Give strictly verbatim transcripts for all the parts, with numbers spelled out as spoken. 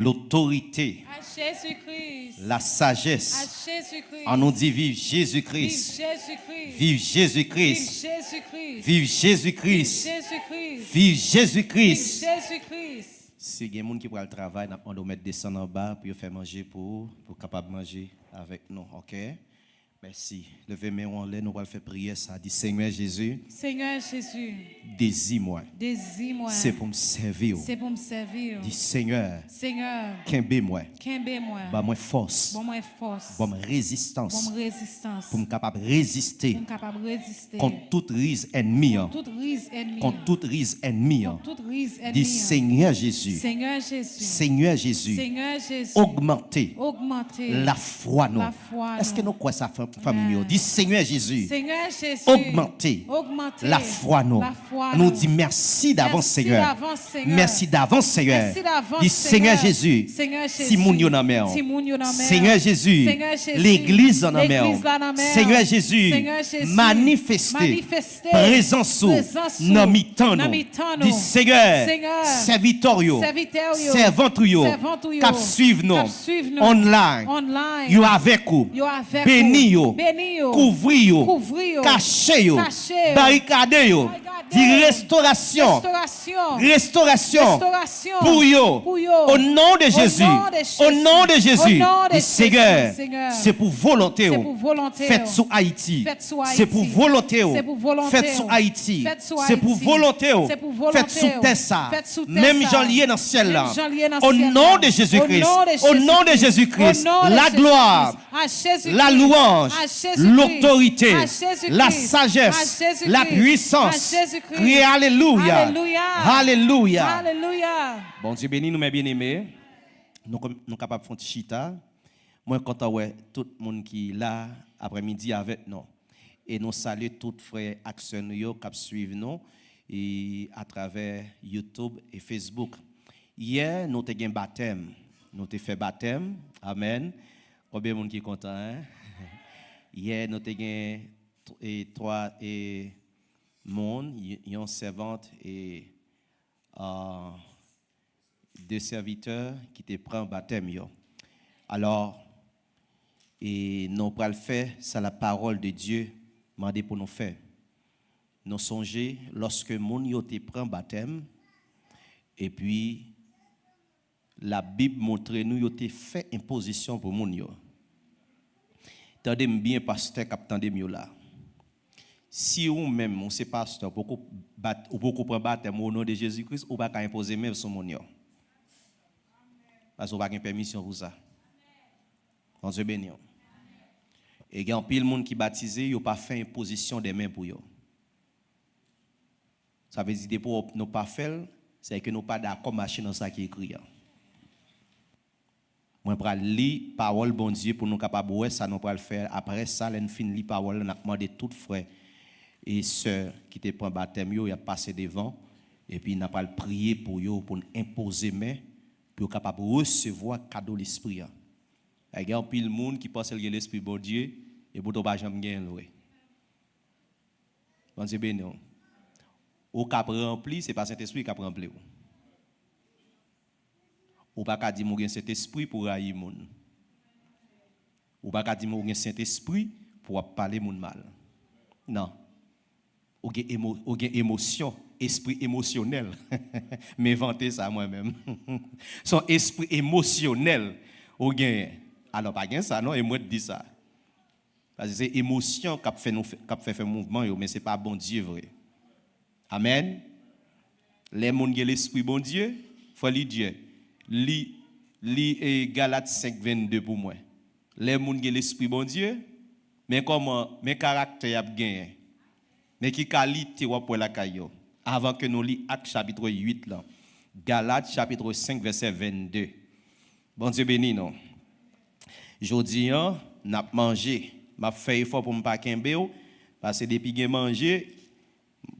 l'autorité, À Jésus-Christ. la sagesse. À Jésus-Christ. Ann nou di viv Jezi Vive Kris. Jésus-Christ. Viv Jezi Vive Kris. Jésus-Christ. Viv Jezi Kris. Jésus-Christ. Viv Jezi Vive Kris. Jésus-Christ. Si gen moun ki pral travay, n ap mande w mèt desann anba pou yo fè manje pou ou, pou w kapab manje avèk nou, oke? Mèsi. Leve men w anlè, nou pral fè priyè sa. Di, Senyè Jezi, Seigneur Jésus, dezi mwen. Dezi mwen. Se pou m sèvi w. Se pou m sèvi w. Di, Senyè, Seigneur, kenbe mwen. Kenbe mwen. Ban mwen fòs. Ban mwen fòs. Ban m rezistans. Ban m rezistans. Pou m kapab reziste Pou m kapab reziste. Kont tout riz ènmi an. Tout riz ènmi an. Kont tout riz ènmi an. Kont tout riz ènmi Di, an. Senyè Jezi. Seigneur Jésus. Senyè Jezi. Seigneur Jésus. Ogmante Ogmante. Lafwa nou. Lafwa nou. Èske nou kwè sa, fanmi yo? Di, Senyè Jezi. Seigneur Jésus. Ogmante Ogmante. Lafwa nou. Lafwa Nou nou. di, mèsi davans, Mèsi Senyè. davans, Senyè. Mèsi davans, Senyè. Mèsi davans, Di, Senyè Seigneur. Jezi, Seigneur Jésus. Timoun yo nan men w. Timoun yo nan men Senyè w. Jezi, Seigneur Jésus. legliz lan nan men w. Legliz la nan men w. Senyè Jezi, Seigneur Jésus. Manifeste, Manifeste. Prezans ou Prezans ou nan mitan nou. Nan mitan nou. Di, Senyè, Senyè. Sèvitè w yo. Sèvitè w yo. Sèvant ou yo. Sèvant ou yo. K ap swiv nou. K ap swiv nou. Online. Online. Yo avèk ou. Yo avèk Beni ou. yo. Beni yo. Kouvri yo. Kouvri yo. Kache yo. Kache yo. Barikade yo. Barikade Di, yo. Restorasyon. Restorasyon. Restorasyon. Restorasyon. Pou yo. Pou yo. O non de O Jezi. non de Jezi. O non de Jezi. O non de Di, Jezi, Senyè, Senyè. Se pou volonte Se w. pou volonte Fèt w. Sou Ayiti. Fèt sou Se pou Ayiti. Volonte w. Se pou volonte Fèt w. Sou Ayiti. Fèt sou Se pou Ayiti. Volonte w. Se pou volonte Fèt sou w. tè sa. Fèt sou tè Menm sa. jan l ye nan syèl la. Menm jan l ye nan O syèl non la. De Jezi O Kris. Non de O non de Jezi Jezi Kris. Kris. O non de La Jezi glwa. Kris. À Jésus-Christ. La louanj. À Jésus-Christ. L'autorité. À Jésus-Christ. La sagesse. À Jésus-Christ. La puissance. À Jésus-Christ. Kriye alelouya. Alelouya. Alelouya. Alelouya. Bondye beni nou, mes bien-aimés. Nou, nou kapab fè yon ti chita. Mwen kontan wè tout moun ki la aprèmidi avèk nou. E nou salye tout frè ak sè nou yo k ap swiv nou e atravè YouTube e Facebook. Yè, nou te gen batèm. Nou te fè batèm. Amèn. Konbyen moun ki kontan, en? Yè, nou te gen t- e twa e moun, y- yon sèvant e ah, de sèvitè ki te pran batèm yo. Alò, e nou pral fè sa la parole de Dieu mande pou nou fè. Nou sonje lòske moun yo te pran batèm, epi Labib montre nou yo te fè enpozisyon pou moun yo. Tande m byen, pastè k ap tande m yo la. Si ou menm, ou se pastè, ou poko bat, ou poko pran batèm o non de Jezi Kris, ou pa ka enpoze men sou moun yo. Paske ou pa gen pèmisyon pou sa. Bondye beni w. E gen anpil moun ki batize, yo pa fè enpozisyon de men pou yo. Sa vle di, depi w- nou pa fè l, se ke nou pa dakò mache nan sa ki ekri a. Mwen pral li pawòl Bondye pou nou kapab wè sa nou pral fè apre sa. Lè n fin li pawòl la, n ap mande tout frè e sè ki te pran batèm yo, y ap pase devan, epi n ap pral priye pou yo, pou n enpoze men, pou yo kapab resevwa kado Lespri a. Gen anpil moun ki panse l gen Lespri Bondye, epoutan w pa janm genyen l vre. Bondye beni w. Ou k ap ranpli, se pa Sentespri k ap ranpli w. Ou pa ka di m ou gen Sentespri pou w rayi moun. Ou pa ka di m ou gen Sentespri pou w ap pale moun mal. Non. Ou gen, emo, ou gen emosyon, espri emosyonèl. M envante sa mwen menm. Se yon espri emosyonèl ou genyen. Alò, pa gen sa non, e mwen t di sa. Paske se emosyon k ap fè nou fè, k ap fè fè mouvman yo, men se pa Bondye vre. Amèn. Lè moun gen Lespri Bondye, frè Lidye, li, li e Galat senk vennde pou mwen. Lè moun gen Lespri Bondye, men kòman, men karaktè y ap genyen. Men ki kalite w ap wè lakay yo. Avan ke nou li Ak chapit uit lan. Galat chapit senk vèsè vennde. Bondye beni nou. Jodi an, n ap manje. M ap fè efò pou m pa kenbe w, paske depi gen manje,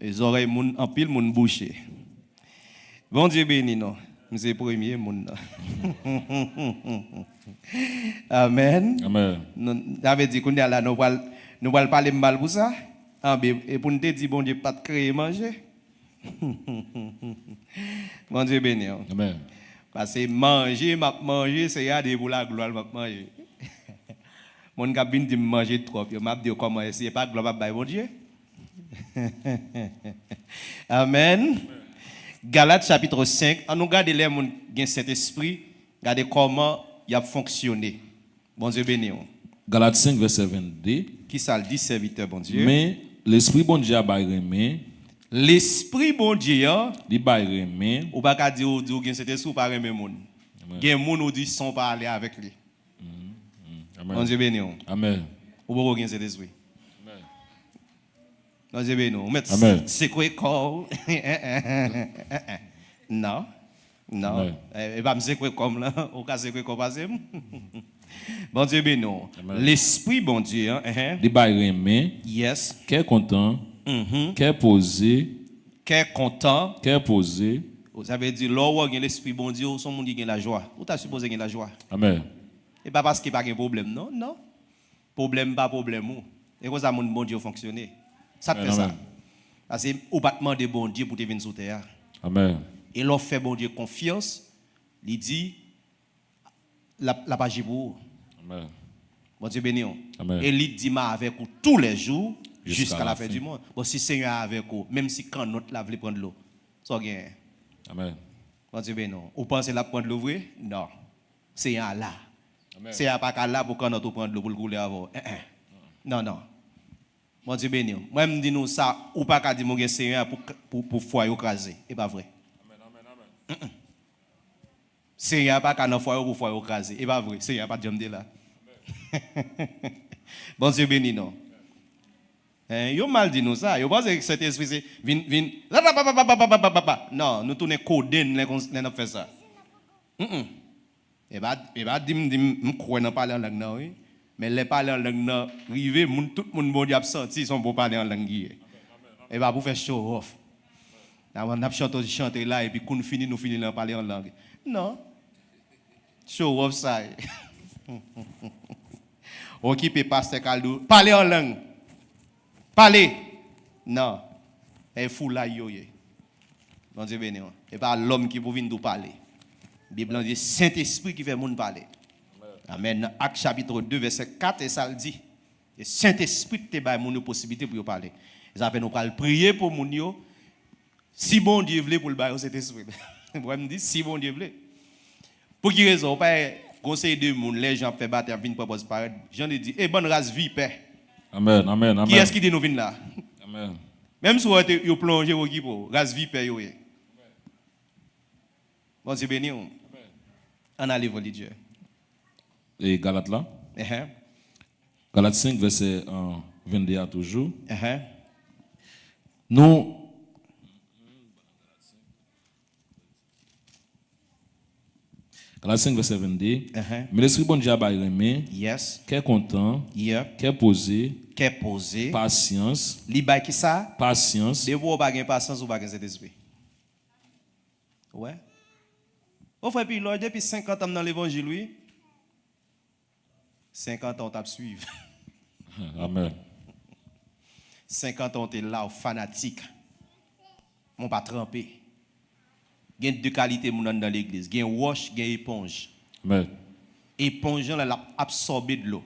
e zòrèy moun, anpil moun bouche. Bondye beni nou. M se premye moun nan. Amèn. Amèn. Nou, sa vle di, kounye a la, nou pral, nou pral pale m mal pou sa? Anben, e pou n te di Bondye pa t kreye manje? Bondye beni w. Amèn. Paske manje m ap manje, Seyè a, depi pou laglwa l m ap manje. Moun k ap vin di m manje twòp yo, m ap di yo kòman, èske se pa glwa m ap bay Bondye? Amèn. Galat chapit senk, ann nou gade lè moun gen Sentespri, gade kòman y ap fonksyone. Bondye beni w. Galat senk, vèsè vennde. Kisa l di, sèvitè Bondye? Men, Lespri Bondye a bay renmen. Lespri Bondye an, li bay renmen. Ou pa ka di ou, di ou gen Sentespri, ou pa renmen moun. Amèn. Gen moun ou di san w pa ale avèk li. Mm, mm. Amèn. Bondye beni w. Amèn. Ou poko gen Sentespri. Amèn. Bondye beni w. Ou mèt Amèn. Sekwe kò w. Non. Non. Amèn. E, e pa m sekwe kò m lan. Ou ka sekwe kò pase m. Bondye beni w. Amèn. Lespri Bondye an, enhen. Li bay renmen. Yes. Kè kontan. Mhm. Kè poze. Kè kontan. Kè poze. Sa vle di, lè w gen Lespri Bondye, ou se yon moun ki gen lajwa. Ou ta sipoze gen lajwa. Amèn. E pa paske pa gen pwoblèm, non, non. Pwoblèm pa pwoblèm ou. E konsa moun Bondye yo fonksyone. Sa k fè sa? Amèn, amèn. Paske ou pa t mande Bondye pou te vin sou tè a. Amèn. E lè w fè Bondye konfyans, li di, l ap, l ap aji pou ou. Amèn. Bondye beni w. Amèn. E li di, "M avèk ou toulèjou, jiska lafendimond." Bon, si Senyè a avèk ou, menm si kannòt la vle pran dlo, sa w genyen? Amèn. Bondye beni w. Ou panse l ap pran dlo vre? Non. Senyè a la. Amèn. Senyè a pa ka la pou kannòt ou pran dlo pou l koule avè w. En, en. Non, non. Bondye beni w. Mwen, m di nou sa, ou pa ka di m ou gen Senyè a pou, pou, pou fwaye w kraze. E pa vre. Amèn, amèn, amèn. Mm, mm. Senyè a pa ka nan fwaye w pou fwaye w kraze. E pa vre. Senyè a pa t janm te la. Bondye beni nou. Hein, yo mal di nou sa. Yo panse ke Sentespri se vin, vin, la, la, pa, pa, pa. Non, nou tounen kodenn lè kon, lè n ap fè sa. Mm, mm. E pa, e pa di m, di m, m kwè nan pale an lang nan, wi. Men lè pale an lang nan rive, moun, tout moun Bondye ap santi se yon bon pale an lang ki ye. E pa pou fè show off. N ap, n ap chante yon ti chante la, epi kou n fini, nou fini nan pale an lang. Non. Show off sa ye. Okipe pastè k al di w, pale an lang. Pale. Non. E foulay yo ye. Bondye beni w. E pa lòm ki pou vin di w pale. Bib lan di Sentespri ki fè moun pale. Amèn. Nan Ak chapit de, vèsè kat, e sa l di. E Sentespri ki te bay moun yo posiblite pou yo pale. E sa fè nou pral priye pou moun yo. Si Bondye vle pou l ba yo Sentespri. Mwen m di, si Bondye vle. Pou ki rezon? Ou pa wè gon seri de moun, lè Jan ap fè batèm, ap vin pran pòz parèt, Jan li di, "E bann ras vipè." Amèn, amèn, amèn. Kiyès ki di nou vin la? Amèn. Menm si w wè te, yo plonje, yo okipe w, ras vipè yo ye. Bondye beni w. Ann ale, volè Dye. E Galat la? Ehe. Galat senk, vèsè, euh, vennde a toujou. Ehe. Nou, Galat senk, vèsè vennde. Ehe. Men Lespri Bondye a bay renmen, yes, kè kontan, yep, kè poze, kè poze, pasyans. Li bay ki sa? Pasyans. Depi w pa gen pasyans, ou pa gen Sentespri. Ou wè? O frè Pilòy, depi senkant an m nan levanjil, wi. Senkant an w t ap swiv. Amèn. Senkant an w te la, w fanatik. Men w pa tranpe. Gen de kalite moun anndan legliz. Gen wòch, gen eponj. Amèn. Eponj lan, l ap absòbe dlo.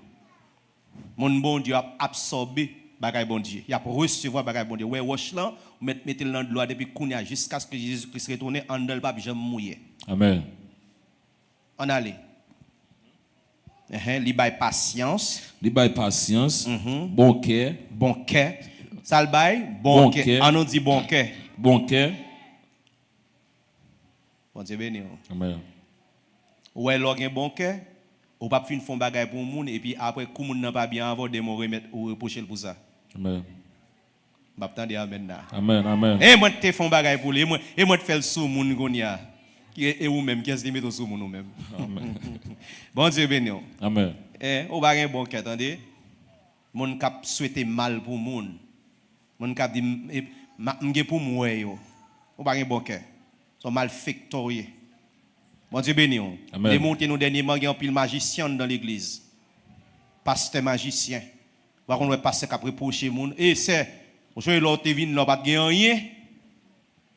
Moun Bondye ap absòbe bagay Bondye. Y ap resevwa bagay Bondye. Ou wè wòch lan, ou mèt mete l nan dlo a depi kounye a jiskaske Jezi Kris retounen, anndan l p ap janm mouye. Amèn. Ann ale. Enhen, li bay pasyans. Li bay pasyans. Mhm. Bon kè. Bon kè. Sa l bay? Bon kè. Bon kè. Ann nou di bon kè. Bon kè. Bondye beni w. Amèn. Ou wè, lè w gen bon kè, ou p ap fin fè yon bagay pou yon moun, epi apre, kou moun nan pa byen avè w, demen w remèt, ou repwoche l pou sa. Amèn. M ap tande amèn la. Amèn, amèn. E mwen te fè yon bagay pou li, e mwen, e mwen te fè l sou moun kounye a. Ki, e ou menm, kiyès ki mete w sou moun ou menm? Amèn. Bondye beni w. Amèn. E, ou pa gen bon kè, tande. Moun k ap swete mal pou moun. Moun k ap di, "M, e, ma, m gen pou m wè yo." Ou pa gen bon kè. Se yon malfektè w ye. Bondye beni w. Amèn. Depi w te nou dènyèman, gen anpil majisyen anndan legliz. Pastè majisyen. Ou pa konn wè pastè k ap repwoche moun. E sè, ou sonje lè w te vin la, w pa t gen anyen?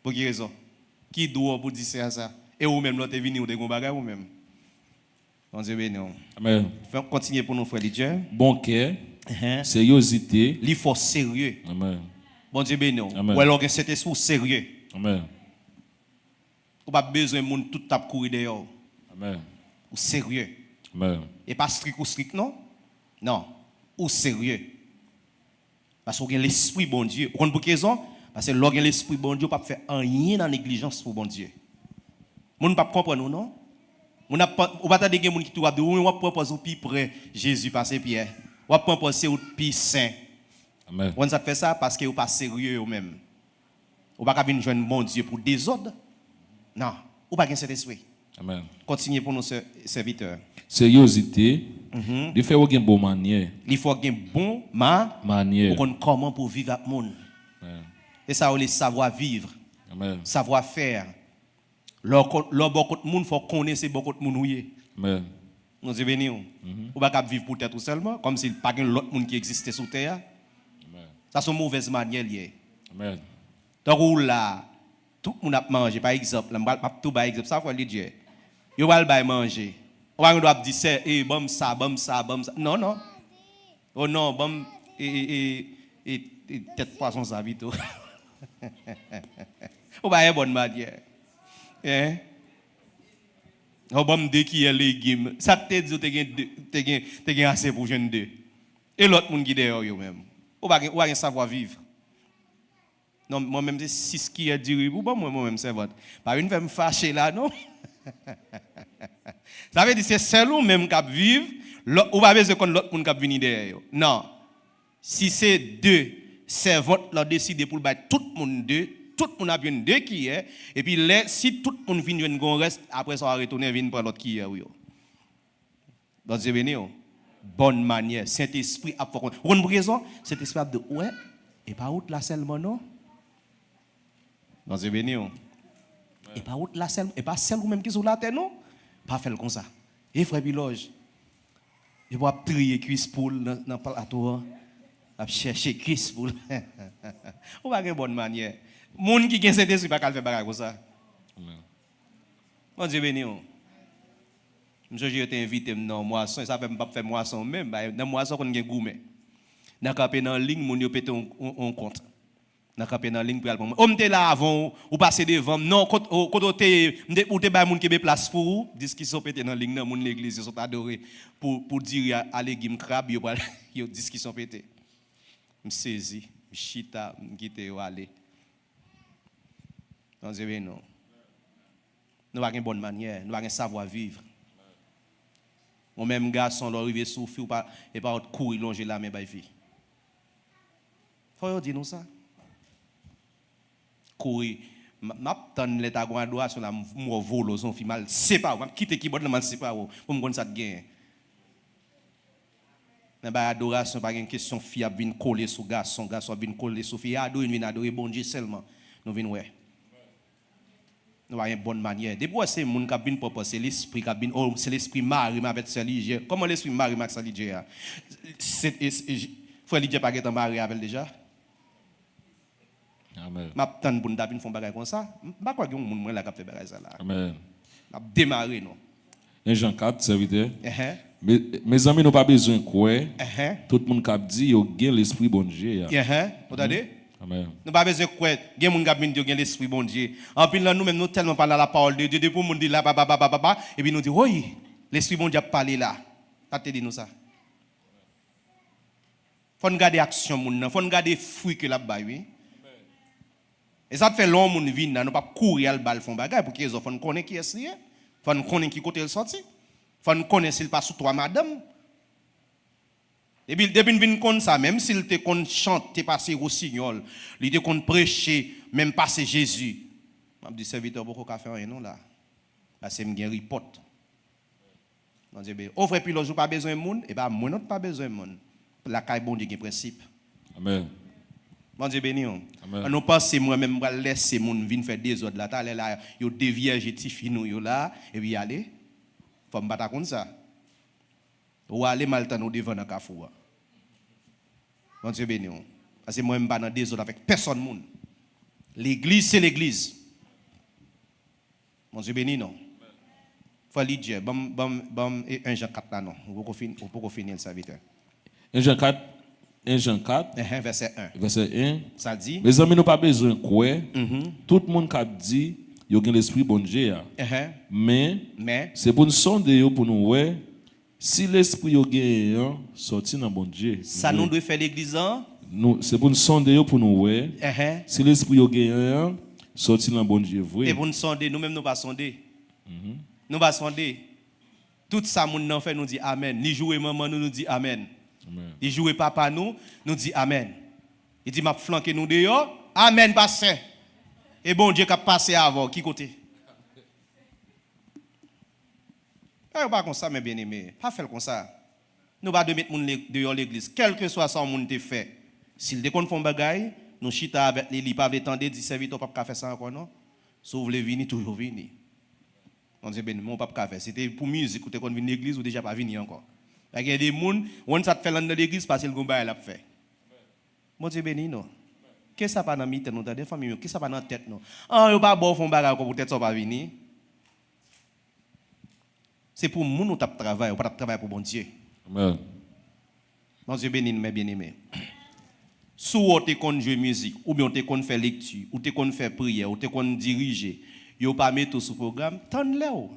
Pou ki rezon? Ki dwa w pou di sè a sa? E ou menm, lè w te vini, ou te gen yon bagay ou menm. Bondye beni w. Amèn. Fè kontinye pou nou, frè Lidye. Bon kè, Ehe. Seryozite. Li fò serye. Amèn. Bondye beni w. Amèn. Ou wè lè w gen Sentespri, ou serye. Amèn. Ou p ap bezwen moun tout t ap kouri dèyè w. Amèn. Ou serye. Amèn. E pa strik ou strik, non. Non. Ou serye. Paske w gen Lespri Bondye. Ou konn pou ki rezon? Paske lè w gen Lespri Bondye, ou p ap fè anyen nan neglijans pou Bondye. Moun p ap konprann ou, non. Moun ap, ou pa tande gen moun ki tou ap di, wi, w ap pran pòz ou pi pre Jezi pase Pyè. W ap pran pòz se ou k pi sen. Amèn. Ou konn sa k fè sa? Paske ou pa serye ou menm. Ou pa ka vin jwenn Bondye pou dezòd. Non. Ou pa gen Sentespri. Amèn. Kontinye pou nou, sè, sèvitè. Seryozite. Li fè w gen bon manyè. Li fò gen bon ma, Manyè. Ou konn kòman pou viv ak moun. Amèn. E sa yo rele savwa viv, Amèn. savwa fè. Lè w kon- lè w bò kot moun, fò w konnen se bò kot moun ou ye. Amèn. Bondye beni w. Ou pa ka ap viv pou tèt ou sèlman, kòmsi pa gen lòt moun ki egziste sou tè a. Amèn. Sa se yon movèz manyè l ye. Amèn. Tankou w la, tout moun ap manje, pa egzanp, la, m pral- m ap tou bay egzanp, sa fò li dye. Yo pral bay manje. Ou pa gen dwa ap di, sè, e, ban m sa, ban m sa, ban m sa. Non, non. O non, ban m, e, e, e, e, e tèt pwason sa pito. Ou pa gen bòn manyè. Hein? O ban m de kiyè legim. Sa k te di w te gen de, te gen, te gen ase pou jwenn de. E lòt moun ki dèyè w yo menm? Ou pa gen, ou pa gen savwa viv. Non, mwen menm se sis kiyè diri pou ban mwen, mwen menm sèvant. Pa vin fè m fache la, non. Sa vle di se sèl ou menm k ap viv, lò- ou pa bezwen konn lòt moun k ap vini dèyè yo. Non. Si se de, sèvant lan deside pou l bay tout moun de, tout moun ap jwenn de kiyè, epi lè, si tout moun vin jwenn gon rès, apre sa w a retounen vin pran lòt kiyè ou yo. Bondye beni w. Bòn manyè. Sentespri ap fè w konn. Ou konn pou ki rezon? Sentespri ap di w, wè, e pa ou t la sèlman, non. Bondye beni w. E pa ou t la sèl, e pa sèl ou menm ki sou latè, non. Pa fè l konsa. E frè Pilòj. E pou ap triye kwis poul nan, nan plato an. Ap chèche kwis poul. Ou pa gen bòn manyè. Moun ki gen Sentespri pa ka al fè bagay konsa. Amèn. Bondye beni w. M sonje yo te envite m nan yon mwason, e sa fè m p ap fè mwason menm. Bay- Nan mwason konn gen goumen. Nan kanpe nan liy, moun yo pete yon, yon, yon kont. Nan kanpe nan liy pou y al pran mwen. O, m te la avan w, ou pase devan m. Non, kot, o, kote w te ye, m te, ou te bay moun kenbe plas pou ou. Diskisyon pete nan liy nan, moun legliz yo sot adore pou, pou diri a, a legim krab, yo pral, yo diskisyon pete. M sezi, m chita, m kite yo ale. Bondye beni w. Nou pa gen bòn manyè, nou pa gen savwa viv. Ou menm gason, lè w rive sou fi, ou pa, e pa w t kouri lonje lamen bay fi. Fò yo di nou sa. Kouri. M m ap tann lè ta gon adorasyon la, m m wè w vole w, se yon fi, m al separe w, m ap kite kibòd la, m al separe w, pou m konn sa k genyen. Nan bay adorasyon, pa gen kesyon fi ap vin kole sou gason, gason ap vin kole sou fi. E adore, nou vin adore Bondye sèlman. Nou vin wè. Nou pa gen bòn manyè. Depi w wè se moun k ap vin pran pòz, se lespri k ap vin, oh, se lespri mare m avèk sè Lidye. Kòman lespri mare m ak sè Lidye a? Se, e, e, frè Lidye pa gentan mare avè l deja? Amèn. M ap tann pou n ta vin fè yon bagay konsa. M pa kwè gen yon moun mwen la k ap fè bagay sa la. Amèn. M ap demare nou. En Jan kat, sèvitè. Ehe. Me- Mezanmi, nou pa bezwen kwè Ehe. Tout moun k ap di yo gen Lespri Bondye a. Ehe. Ou tande? Amèn. Nou pa bezwen kwè. Gen moun k ap vin di yo gen Lespri Bondye. Anpil nan nou menm, nou tèlman pa nan la pawòl de Dye, depi yon moun di la, papa, papa, papa, epi nou di, woy, Lespri Bondye ap pale la. Sa te di nou sa. Fò n gade aksyon moun nan, fò n gade fwi ke l ap bay, wi. E sa k fè lè yon moun vin la, nou p ap kouri al ba l fè yon bagay, pou ki rezon? Fò n konnen kiyès li ye, fò n konnen ki kote l sòti, fò n konnen si l pa sou twa madanm. Epi depi n vin konn sa, menm si l te konn chante pase Wosinyòl, li te konn preche menm pase Jezi, m ap di sèvitè w poko ka fè anyen non la, paske m gen ripòt. Bondye beni. O frè Pilòj, ou pa bezwen moun, e pa mwen non t pa bezwen moun. Lakay Bondye gen prensip. Amèn. Bondye beni w. Amèn. An nou panse mwen menm m pral lèse moun vin fè dezòd la, talè la yo devyèje tifi nou yo la, epi ale. Fò m pa ta konn sa. Ou ale m al tann ou devan nan kafou a. Bondye beni w. Paske mwen m pa nan dezòd avèk pèsòn moun. Legliz se legliz. Bondye beni nou. Frè Lidye, ban m, ban m, ban m, e, en Jan kat la non. Ou poko fin, ou poko fini l, sèvitè. En Jan kat, en Jan kat, Enhen, vèsè en. vèsè en. Sa l di? Mezanmi, nou pa bezwen kwè tout moun k ap di yo gen Lespri Bondye a. Enhen. Men, Men, se pou n sonde yo pou nou wè si lespri yo genyen an sòti nan Bondye. sa nou dwe fè legliz an? Nou, se pou n sonde yo pou nou wè Enhen. si lespri yo genyen an sòti nan Bondye E vre. Pou n sonde, nou menm nou pa sonde. Nou pa sonde. Tout sa moun nan fè, nou di amèn. Li joure manman nou, nou di amèn. Amen. Li joure papa nou, nou di amèn. Li di, m ap flanke nou deyò. Amèn, pastè. E Bondye k ap pase avè w, ki kote? Bagay yo pa konsa, men byeneme. Pa fè l konsa. Nou pa dwe met moun le- deyò legliz. Kèlkeswa sa yon moun te fè. Si l te konn fè yon bagay, nou chita avèk li, li pa vle tande, di, sèvitè, w p ap ka fè sa ankò, non. Si w vle vini, toujou vini. Bondye beni, men w p ap ka fè. Si te pou mizik ou te konn vin legliz, ou deja pa vini ankò. Paske gen de moun, w konn sa t fè l anndan legliz, pase l gon bagay l ap fè. Bondye beni nou. Ke sa pa nan mitan nou, tande fanmi yo, ke sa pa nan tèt nou. An, yo pa ba w fè yon bagay ankò poutèt sa w pa vini. Se pou moun ou t ap travay, ou pa t ap travay pou Bondye. Amen. Bondye beni nou, men byeneme. Si w te konn jwe mizik, oubyen w te konn fè lekti, ou te konn fè priyè, ou te konn dirije, yo pa mete w sou pwogram, tann lè w.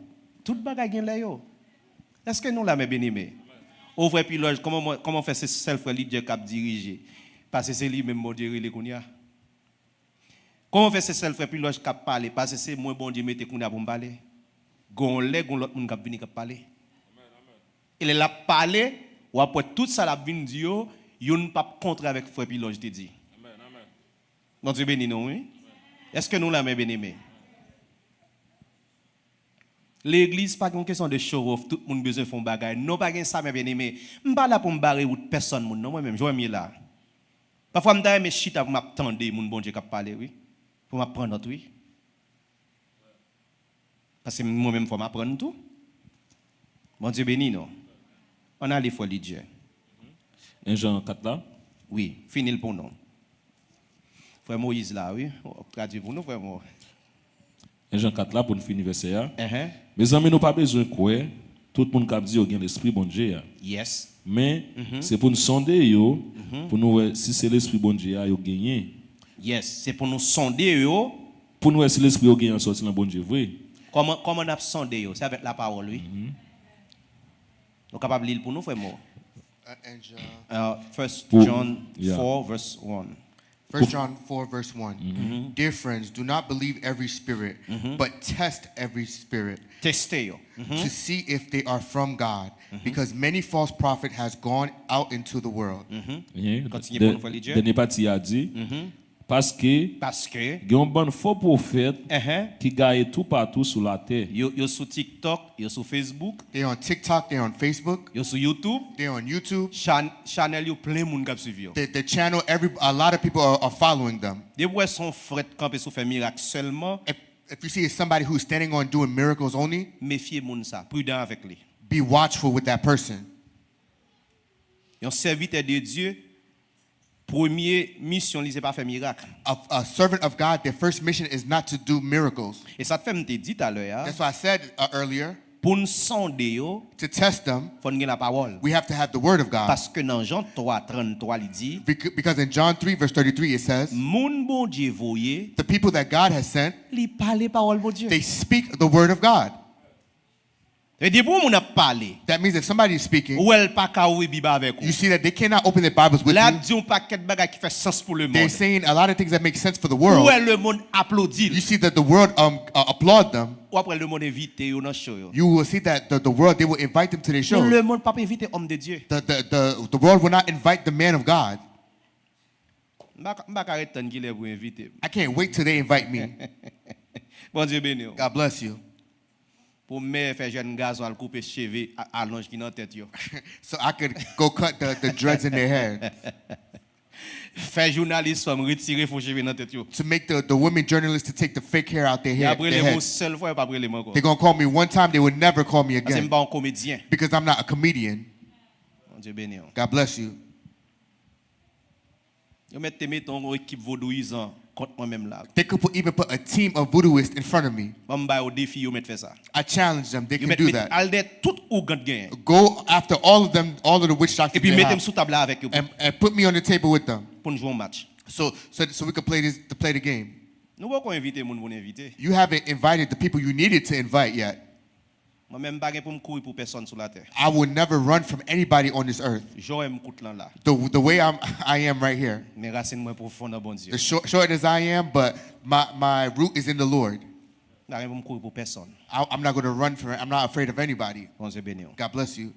Tout bagay gen lè yo. Èske nou la, men byeneme? O frè Pilòj, kòman mwen- kòman fè se sèl frè Lidye k ap dirije? Paske se li menm Bondye rele kounye a. Kòman fè se sèl frè Pilòj k ap pale? Paske se mwen Bondye mete kounye a pou m pale. Gon lè, gon lòt moun k ap vini k ap pale. E lè l ap pale, w ap wè tout sa l ap vin di yo, youn p ap kontre avèk frè Pilòj te di. Bondye beni nou, wi. Èske nou la, men byeneme? Legliz pa gen yon kesyon de show off, tout moun bezwen fè yon bagay. Non, pa gen sa, men byeneme. M pa la pou m bare wout pèsonn moun, non, mwen menm, jan m ye la. Pafwa, m ta renmen chita pou m ap tande moun Bondye k ap pale, wi. Pou m ap pran nòt, wi. Paske mwen menm, fò m aprann tou. Bondye beni nou. Ann ale, frè Lidye. En Jan kat la. Wi, fini l pou nou. Frè Moyiz la, wi. W ap tradui pou nou, frè Mo. En Jan kat la pou n fini vèsè a. Enhen. Mezanmi, nou pa bezwen kwè tout moun k ap di yo gen Lespri Bondye a. Yes. Men, se pou n sonde yo, pou nou wè si se Lespri Bondye a yo genyen. Yes. Se pou nou sonde yo. Pou n wè si Lespri yo genyen an sòti nan Bondye vre. Kòman, kòman n ap sonde yo? Se avèk lapawòl, wi. Nou kapab li l pou nou, frè Mo. Uh, and John, Uh, First Pou- John yeah. four, verse one. First John four, verse one. Dear friends, do not believe every spirit, but test every spirit Teste yo. to see if they are from God, because many false prophets has gone out into the world. Enhen. Kontinye Dè- pou nou, frè Lidye. Dènye pati a di, paske Paske gen yon bann fo pwofèt enhen, ki gaye toupatou sou latè. yo, yo sou TikTok, yo sou Facebook, They're on TikTok, they're on Facebook, yo sou YouTube. they're on YouTube. Chan, chanèl yo plen moun k ap swiv yo. The, the channel, every a lot of people are, are following them. Depi w wè se yon frè k kanpe sou fè mirak sèlman, If if you see it's somebody who's standing on doing miracles only, mefye moun sa, pridan avèk li. Be watchful with that person. Yon sèvitè de Dye, premye misyon li se pa fè mirak. A, a servant of God, their first mission is not to do miracles. E sa t fè m te di talè a, That's why I said uh, earlier pou n sonde yo, to test them, fò n gen lapawòl. We have to have the word of God. Paske nan Jan twa tranntrwa li di, Bec- Because in John three, verse thirty-three, it says, moun Bondye voye, the people that God has sent, li pale pawòl Bondye. They speak the word of God. E depi yon moun ap pale, That means if somebody is speaking, ou wè l pa ka ouvri Bib avèk you ou. See that they cannot open their Bibles with L ap you. Di yon pakèt bagay ki fè sans pou le They're mond. Saying a lot of things that make sense for the Ou world. Wè le mond aplodi l. You see that the world um, uh, applaud them. W ap wè le mond envite yo nan show yo. You will see that the, the world, they will invite them to their shows. Men le mond p ap envite òm de Dye. The, the, the, the world will not invite the man of God. M pa ka- m pa ka ret tann kilè pou yo envite m. I can't wait till they invite me. Bondye beni w. God bless you. Pou m mèyè fè jèn gason al koupe cheve a- alonj ki nan tèt yo. So I could go cut the, the dreads in their head. Fè jounalis fanm retire fo cheve nan tèt yo. To make the, the women journalists to take the fake hair out their Y head. ap rele Their m yon head. Sèl fwa, yo p ap rele m ankò. They're gonna call me one time, they will never call me Paske m again. Pa yon komedyen. Because I'm not a comedian. Bondye beni w. God bless you. Yo mèt te mete yon ekip vodouyizan kont mwen menm la. They could put, even put a team of voodooists in front of me. Ban m ba yo defi, yo mèt fè sa. I challenge them. They Yo can mèt do mete that. Al dèyè tout ougan t genyen. Go after all of them, all of the witch doctors Epi they mete m have, sou tab la avèk yo and, and put me on the table with them, pou n jwe yon match. so so, so we could play this to play the game. Nou poko envite moun pou n envite. You haven't invited the people you needed to invite yet. Mwen menm m pa gen pou m kouri pou pèsonn sou latè. I will never run from anybody on this earth. Jan w wè m kout lan la. The the way I'm I am right here. Men rasin mwen pwofon nan Bondye. The short, short as I am, but my my root is in the Lord. M pa gen pou m kouri pou pèsonn. I, I'm not going to run from it. I'm not afraid of anybody. Bondye beni w. God bless you.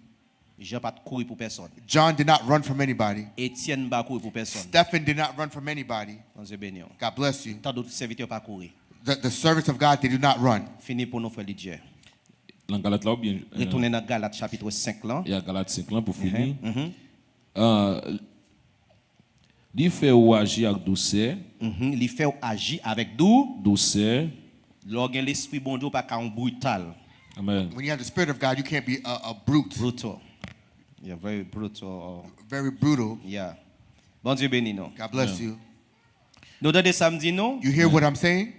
Jan pa t kouri pou pèsonn. John did not run from anybody. Etyèn pa kouri pou pèsonn. Stephen did not run from anybody. Bondye beni w. God bless you. Tan dòt sèvitè pa kouri. The, the servants of God, they do not run. Fini pou nou, frè Lidjè. Nan Galat la oubyen? Retounen nan Galat chapit senk lan. Ya, Galat senk lan pou fini. Ah, li fè ou aji ak dousè. Mhm. Li fè w aji avèk dou. Dousè. Lè w gen lespri Bondye, w pa ka yon brital. Amen. When you have the Spirit of God, you can't be a, a brute. Brutal. You're very brutal. Very brutal. Yeah. Bondye beni nou. God bless you. Nou tande sa m di nou? You hear what I'm saying?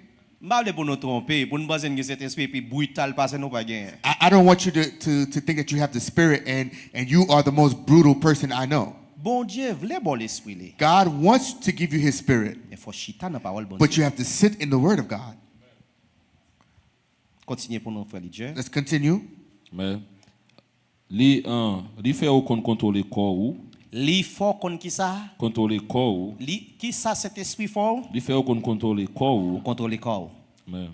M pa vle pou nou twonpe, pou nou panse n gen Sentespri epi brital pase nou pa genyen. I, I don't want you to, to, to think that you have the Spirit and, and you are the most brutal person I know. Bondye vle ba w lespri li. God wants to give you His Spirit, Men fò w chita nan pawòl Bondye. But you have to sit in the Word of God. Kontinye pou nou, frè Lidjè. Let's continue. Men li, ah, li fè ou konn kontwole kò ou. Li fè w konn kisa? Kontwole kò ou. Li, kisa Sentespri fè w? Li fè ou konn kontwole kò ou. Kontwole kò w. Men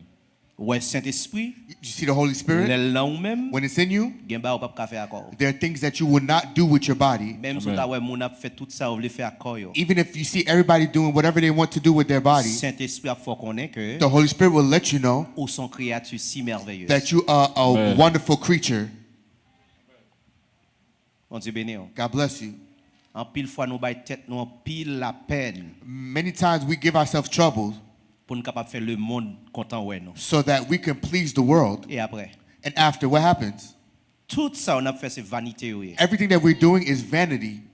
Ou wè Sentespri, You see the Holy Spirit? Lè l nan ou menm, When it's in you, gen bagay ou p ap ka fè ak kò w. there are things that you will not do with your body. Menm si w ta wè moun ap fè tout sa yo vle fè ak kò yo. Even if you see everybody doing whatever they want to do with their body, Sentespri ap fè w konnen ke the Holy Spirit will let you know ou s on kreyati si mèveyez. That you are a Amen. Wonderful creature. Bondye beni w. God bless you. Anpil fwa nou bay tèt nou anpil lapèn Many times we give ourselves trouble pou n kapab fè lemonn kontan wè nou. So that we can please the world. E apre? And after, what happens? Tout sa yo n ap fè se vanite yo ye. Everything that we're doing is vanity.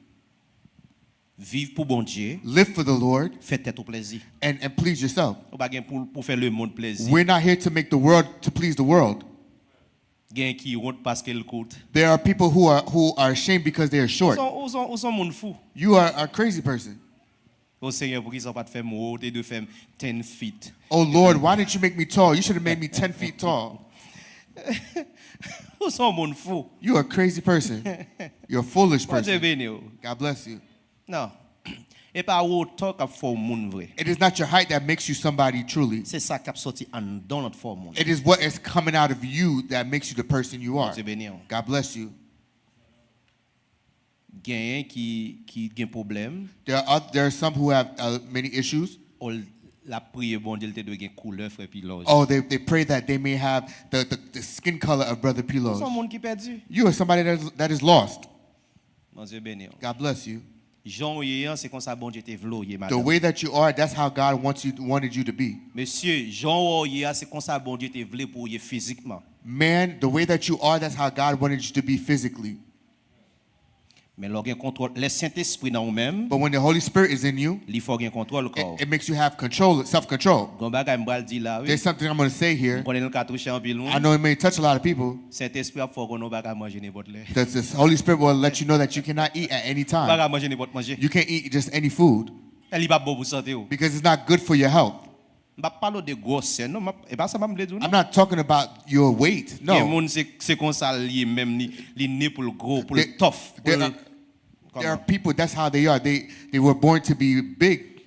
Viv pou Bondye, Live for the Lord fè tèt ou plezi. And, and please yourself. Ou pa gen pou, pou fè lemonn plezi. We're not here to make the world, to please the world. Gen ki wont paske l kout. There are people who are, who are ashamed because they are Ou short. s on, ou s on, ou s on moun fou. You are a crazy person. O Senyè, poukisa w pa t fè m wo, ou te dwe fè m ten feet. Oh Lord, why didn't you make me tall? You should have made me ten feet tall. Ou s on moun fou. You are a crazy person. You're a foolish Bondye person. Beni w. God bless you. Non. E pa wotè w k ap fè w moun vre. It is not your height that makes you somebody truly. Se sa k ap soti anndan w nan fè w moun. It is what is coming out of you that makes you the person you are. Bondye beni w. God bless you. Genyen ki, ki gen pwoblèm. There are, oth- there are some who have uh, many issues. O l ap priye Bondye, l te dwe gen koulè, frè Pilòj. Oh, they, they pray that they may have the, the, the skin color of Brother Ou s on Pilos. Moun ki pèdi. You are somebody that is, that is lost. Bondye beni w. God bless you. Jan w ye an, se konsa Bondye te vle w ye, The madanm. Way that you are, that's how God wants you, wanted you to be. Mesye, jan w ye a, se konsa Bondye te vle pou w ye fizikman. Man, the way that you are, that's how God wanted you to be physically. Men lè w gen kontwòl, lè Sentespri nan ou menm, But when the Holy Spirit is in you, li fè w gen kontwòl kò w. It, it makes you have control, self control. Gon bagay m pral di la, wi. There's something I'm going to say M here. Konnen l ka touche anpil moun. I know it may touch a lot of people. Sentespri ap fè w konnen w pa ka manje nenpòt lè. That the Holy Spirit will let you know that you cannot eat at any Ou pa time. Ka manje nenpòt manje. You can't eat just any food E li p ap bon pou sante w. Because it's not good for your health. M p ap pale w de gwosè, non, m ap- e pa sa m vle di w, non. I'm not talking about your weight. Gen No. Moun se, se konsa l ye menm, li, li ne pou l gwo, pou l There- tough, pou There l are, there are people, that's how they are. They, they were born to be big,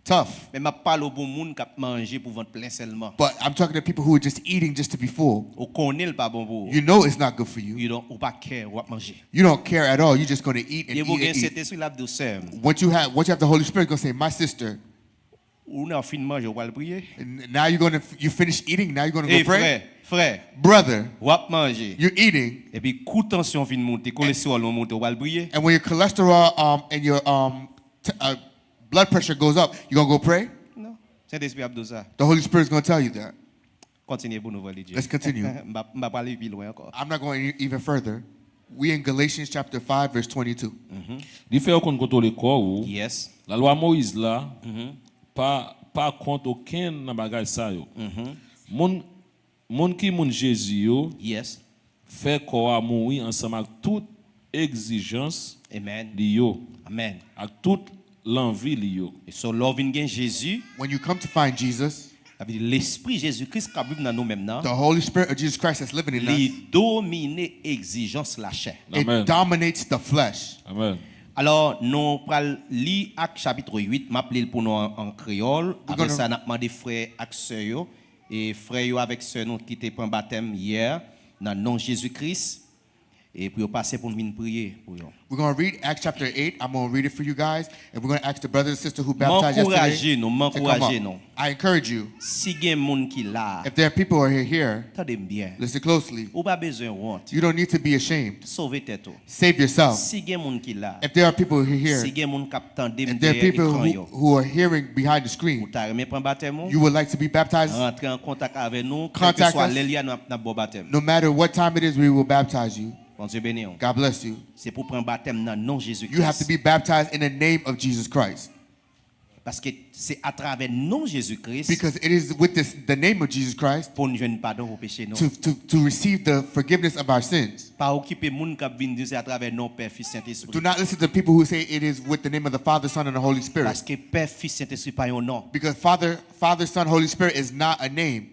tough. Men m ap pale w pou moun k ap manje pou vant plen sèlman. But I'm talking to people who are just eating just to be full. Ou konnen l pa bon pou ou. You know it's not good for you. You don't, ou pa care, w ap manje. You don't care at all. You're just going to eat and Depi w eat gen and eat. Sentespri l ap di w, sè m. Once you have, once you have the Holy Spirit, it's going to say, "My sister, Ou nan fin manje, ou pral priye. and now you're going to, you finish eating, now you're going to Ey, go pray." Frè, frè, Brother, w ap manje. You're eating, Epi kou tansyon fin monte, kolestewòl ou monte, ou pral priye. And when your cholesterol um, and your um, t- uh, blood pressure goes up, you going to go pray? Non. Sentespri ap di w sa. The Holy Spirit's going to tell you that. Kontinye pou nou, frè Lidye. Let's continue. M pa, m pa prale pi lwen ankò. I'm not going e- even further. We in Galatians chapter five, verse twenty-two. Li fè ou konn kontwole kò ou. Yes. Lalwa Moyiz la pa pa kont okenn nan bagay sa yo. Moun, moun ki moun Jezi yo, yes, fè kò a mouri ansanm ak tout egzijans, amen, li yo, amen, ak tout lanvi li yo. E so, lè w vin gen Jezi, when you come to find Jesus, sa vle di Lespri Jezi Kris k ap viv nan nou menm nan, the Holy Spirit of Jesus Christ that's living in us, li domine egzijans lachè. It, amen, dominates the flesh. Amen. Alò, nou pral li Ak chapit uit, m ap li l pou nou an, an kreyòl. Apre sa, n ap mande frè ak sè yo, e frè yo avèk sè nou ki te pran batèm yè, nan non Jezi Kris, e pou yo pase pou n vin priye pou yo. We're going to read Acts chapter eight. I'm going to read it for you guys. And we're going to ask the brothers and sisters who baptized yesterday to come up. M ankouraje nou, m ankouraje nou. I encourage you. Si gen moun ki la a, if there are people who are here, tande m byen, listen closely. Ou pa bezwen wont. You don't need to be ashamed. Sove tèt ou. Save yourself. Si gen moun ki la, if there are people who are here, si gen moun k ap tande m dèyè ekran yo, if there are people who, who are hearing behind the screen, ou ta renmen pran batèm ou, you would like to be baptized, rantre an kontak avè nou, kèlkeswa lè l ye a, n ap, n ap ba w batèm. No matter what time it is, we will baptize you. Bondye beni w. God bless you. Se pou pran batèm nan non Jezi Kris. You have to be baptized in the name of Jesus Christ. Paske se atravè non Jezi Kris, because it is with this, the name of Jesus Christ, pou n jwenn padon pou peche nou. To, to, to receive the forgiveness of our sins. Pa okipe moun k ap vin di se atravè non Pè, Fis, Sentespri. Do not listen to people who say it is with the name of the Father, Son, and the Holy Spirit. Paske Pè, Fis, Sentespri pa yon non. Because Father, Father, Son, Holy Spirit is not a name.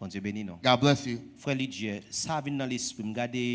Bondye beni nou. God bless you. Frè Lidye, sa vin nan lespri m. Gade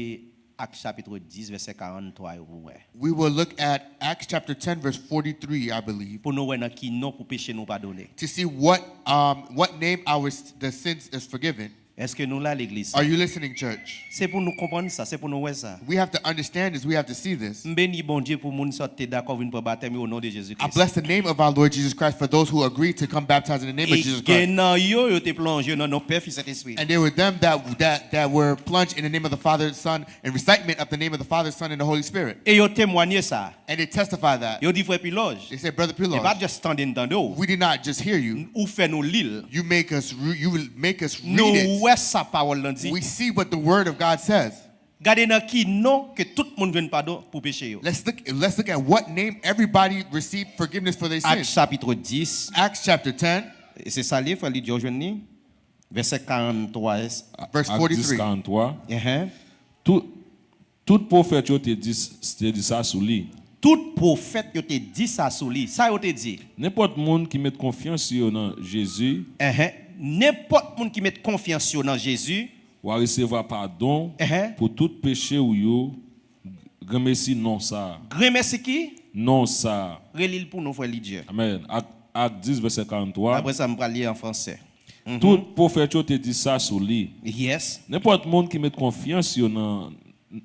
Ak chapit dis, vèsè karanntrwa yo pou wè. We will look at Acts chapter ten, verse forty-three, I believe, pou nou wè nan ki non pou peche nou padone. To see what, um, what name our s-, the sins is forgiven. Èske nou la, legliz? Are you listening, church? Se pou nou konprann sa, se pou nou wè sa. We have to understand this, we have to see this. M beni Bondye pou moun sa te dakò vin pran batèm yo o non de Jezi Kris. I bless the name of our Lord Jesus Christ for those who agreed to come baptized in the name of Jesus Christ. E gen nan yo, yo te plonje nan non Pè, Fis, Sentespri. And there were them that, that, that were plunged in the name of the Father, Son, and recitement of the name of the Father, Son, and the Holy Spirit. E yo temwanye sa. And they testify that. Yo di, Frè Pilòj, they say, Brother Pilòj, e pa just tande n tande w. We did not just hear you. Ou fè nou li l. You make us re-, you will make us read it. Nou wè sa pawòl lan di. We see what the word of God says. Gade nan ki non ke tout moun jwenn padon pou peche yo. Let's look, let's look at what name everybody received forgiveness for their sins. Ak chapit dis. Acts chapter ten. E se sa li, frè Lidye, w jwenn li? Vèsè karanntrwa. Verse forty-three. Ak dis karanntrwa. Tout, tout pwofèt yo te di, te di sa sou li. Tout pwofèt yo te di sa sou li. Sa yo te di? Nenpòt moun ki met konfyans yo nan Jezi. Enhen. Nenpòt moun ki met konfyans yo nan Jezi. W a resevwa padon, enhen, pou tout peche w yo. Granmesi non sa a. Granmesi ki? Non sa a. Reli l pou nou, frè Lidye. Amèn. Ak, Ak dis, vèsè karanntrwa. Apre sa, m pral li an fransè. Tout pwofèt yo te di sa sou li. Yes. Nenpòt moun ki met konfyans yo nan,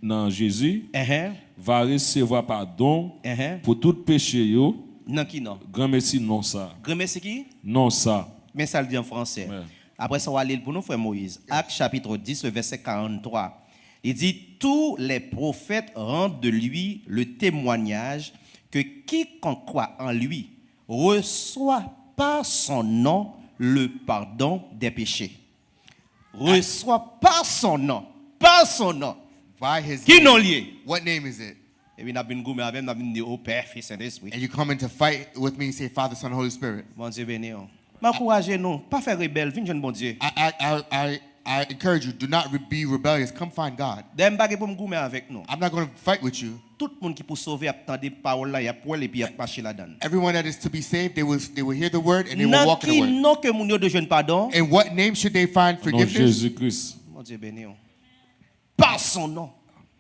nan Jezi, enhen, va resevwa padon, enhen, pou tout peche yo. Nan ki non? Granmesi non sa. Granmesi ki? Non sa. Men sa l di an fransè. Amèn. Apre sa, w a li l pou nou, frè Moyiz. Ak chapit dis, le vèsè karanntrwa. Li di, tous les prophètes rendent de lui le témoignage que quiconque croit en lui reçoit par son nom le pardon des péchés. Reçoit par son nom. Par son nom. By his name. Ki non l ye? What name is it? Epi n ap vin goumen avè m, n ap vin di, o Pè, Fis, Sentespri. And you come in to fight with me, you say, Father, Son, Holy Spirit. Bondye beni w. M ankouraje nou, pa fè rebèl, vin jwenn Bondye. I, I, I, I, I encourage you, do not re-, be rebellious. Come find God. Dayè, m pa gen pou m goumen avèk nou. I'm not gonna fight with you. Tout moun ki pou sove ap tande pawòl la, y ap wè l epi y ap mache ladan l. Everyone that is to be saved, they will, they will hear the word and they will walk in the word. Nan ki non ke moun yo dwe jwenn padon? And what name should they find forgiveness? Non Jezi Kris. Bondye beni w. Par son nom.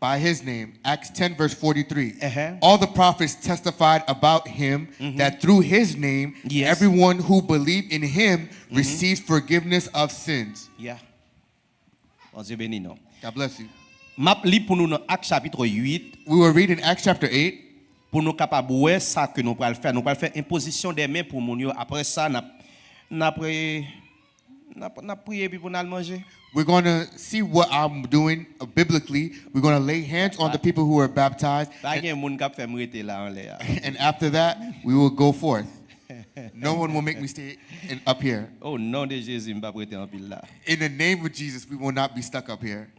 By his name. Acts ten, verse forty-three. All the prophets testified about him that through his name, everyone who believed in him received forgiveness of sins. Yeah. Bondye beni nou. God bless you. M ap li pou nou nan Ak chapit uit. We will read in Acts chapter eight. Pou nou kapab wè sa ke nou pral fè. Nou pral fè enpozisyon dè men pou moun yo. Apre sa, n ap, n ap, n ap, n ap priye epi pou n al manje. We're gonna see what I'm doing, uh, biblically. We're gonna lay hands on the people who are baptized. Pa gen moun k ap fè m rete la anlè a. And after that, we will go forth. No one will make me stay in, up here. O non de Jezi, m p ap rete anpil la. In the name of Jesus, we will not be stuck up here.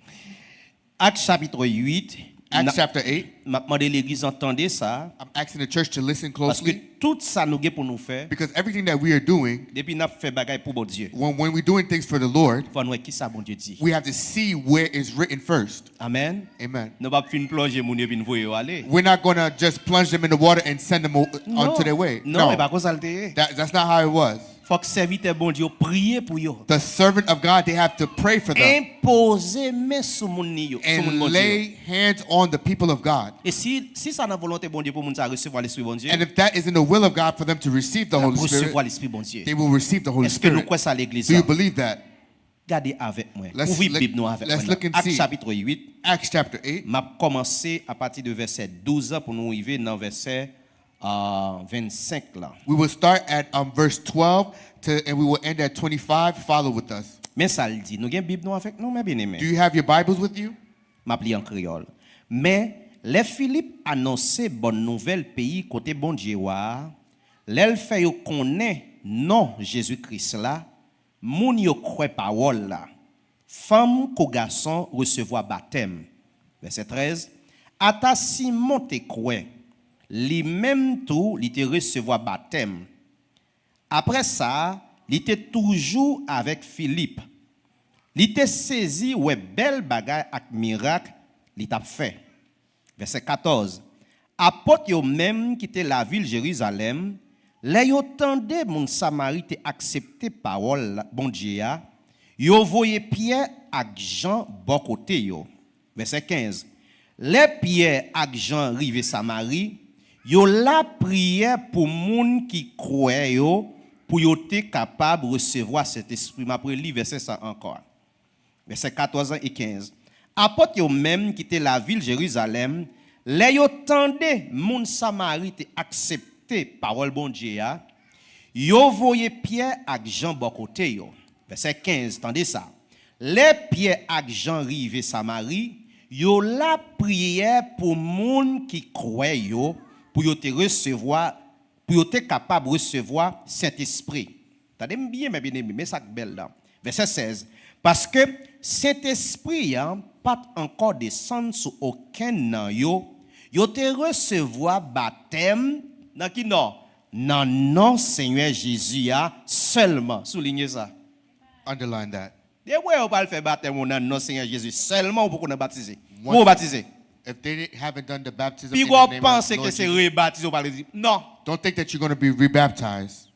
Ak chapit uit, Acts chapter eight. M ap mande legliz lan tande sa. I'm asking the church to listen closely. Paske tout sa nou gen pou nou fè, because everything that we are doing, depi n ap fè bagay pou Bondye, when, when we're doing things for the Lord, fò n wè kisa Bondye di. We have to see where it's written first. Amen. Amen. Nou p ap fin plonje moun yo epi n voye yo ale. We're not going to just plunge them in the water and send them o- onto their way. Non, e pa konsa l te ye. That, that's not how it was. Fòk sèvitè Bondye yo priye pou yo. The servant of God, they have to pray for them. Enpoze men sou moun li yo, sou moun Bondye yo. And lay hands on the people of God. E si, si sa nan volonte Bondye pou moun sa resevwa Lespri Bondye, and if that is in the will of God for them to receive the Holy Spirit, y ap resevwa Lespri Bondye. They will receive the Holy Spirit. Èske nou kwè sa, legliz la? Do you believe that? Gade avèk mwen. Let's Ouvri look- Bib nou avèk let's mwen look nan and Ak see. Chapit uit. Acts chapter eight. M ap kòmanse apati de vèsè douz an pou nou rive nan vèsè, euh, vennsenk la. We will start at, um, verse twelve to, and we will end at twenty-five. Follow with us. Men sa l di. Nou gen Bib nou avèk nou, men byeneme? Do you have your Bibles with you? M ap li an kreyòl. Men, lè Filip anonse bòn nouvèl peyi kote Bondye wa a, lè l fè yo konnen non Jezi Kris la, moun yo kwè pawòl la. Fanm kou gason resevwa batèm. Vèsè trèz. Ata Simon te kwè, li menm tou li te resevwa batèm. Apre sa, li te toujou avèk Filip. Li te sezi wè bèl bagay ak mirak li t ap fè. Vèsè katòz. Apot yo menm ki te lavil Jerizalèm, lè yo tande moun Samari te aksepte pawòl Bondye a, yo voye Pyè ak Jan bò kote yo. Vèsè kenz. Lè Pyè ak Jan rive Samari, yo lapriyè pou moun ki kwè yo, pou yo te kapab resevwa Sentespri. M ap reli vèsè sa ankò. Vèsè katòz e kenz. Apot yo menm ki te lavil Jerizalèm, lè yo tande moun Samari te aksepte pawòl Bondye a, yo voye Pyè ak Jan bò kote yo. Vèsè kenz, tande sa. Lè Pyè ak Jan rive Samari, yo lapriyè pou moun ki kwè yo, pou yo te resevwa, pou yo te kapab resevwa Sentespri. Tande m byen, men byeneme, men sa k bèl la. Vèsè sèz. Paske Sentespri a pa t ankò desann sou okenn nan yo, yo te resevwa batèm nan ki non? Nan non Senyè Jezi a sèlman. Souliye sa. Underline that. Depi w wè yo pral fè batèm ou nan non Senyè Jezi sèlman, ou poko nan batize. Ou poko batize. If they haven't done the baptism in the name of Lord Jesus, Piga w panse ke se rebatize ou pral di. Non. Don't think that you're going to be rebaptized.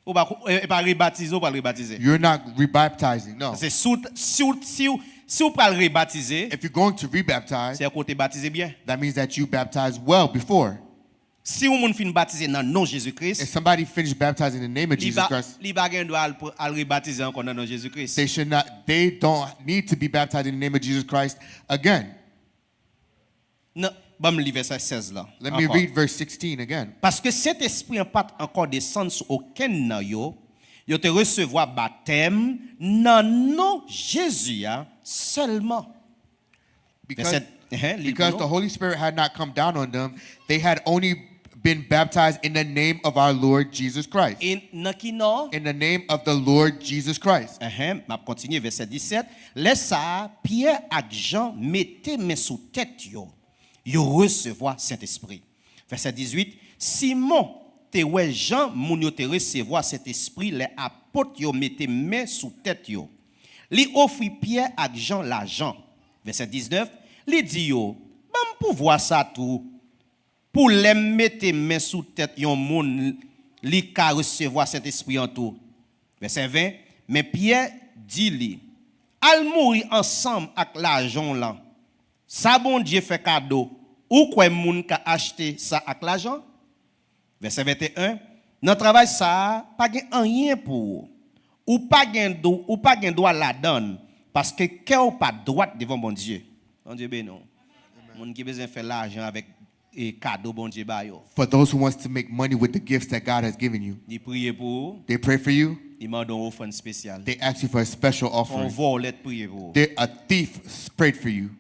Ou pa, e, e pa rebatize ou pral rebatize. You're not rebaptizing, no. Paske si w, si w, si w, si w pral rebatize, If you're going to rebaptize, se ke w te batize byen. That means that you baptized well before. Si yon moun fin batize nan non Jezi Kris, If somebody finished baptizing in the name of li Jesus pa, Christ, li pa gen dwa al, al rebatize ankò nan non Jezi Kris. They should not, they don't need to be baptized in the name of Jesus Christ again. Nan, ban m li vèsè sèz la. Let me read verse sixteen again. Paske Sentespri an pa t ankò desann sou okenn nan yo, yo te resevwa batèm nan non Jezi a sèlman. Because, Vèsè, ehe, li because pou nou. The Holy Spirit had not come down on them, they had only been baptized in the name of our Lord Jesus Christ. E nan ki non? In the name of the Lord Jesus Christ. Ehe, m ap kontinye, vèsè disèt. Lè sa a, Pyè ak Jan mete men sou tèt yo, yo resevwa Sentespri. Vèsè dizuit, Simon te wè jan moun yo te resevwa Sentespri lè apot yo mete men sou tèt yo. Li ofri Pyè ak Jan lajan. Vèsè diznèf, li di yo, ban m pouvwa sa tou, pou lè m mete men sou tèt yon moun, li ka resevwa Sentespri an tou. Vèsè ven, men Pyè di li, al mouri ansanm ak lajan w lan. Sa Bondye fè kado, ou kwè moun ka achte sa ak lajan? Vèsè venteyen, nan travay sa a, pa gen anyen pou ou. Ou pa gen dw-, ou pa gen dwa ladan l, paske kè w pa dwat devan Bondye. Bondye beni w. Moun ki bezwen fè lajan avèk, e, kado Bondye ba yo. For those who wants to make money with the gifts that God has given you, Li priye pou ou. They pray for you. Li mande yon ofrann espesyal. They ask you for a special offering. Se yon vòlè k priye pou ou. They, a thief s-, prayed for you.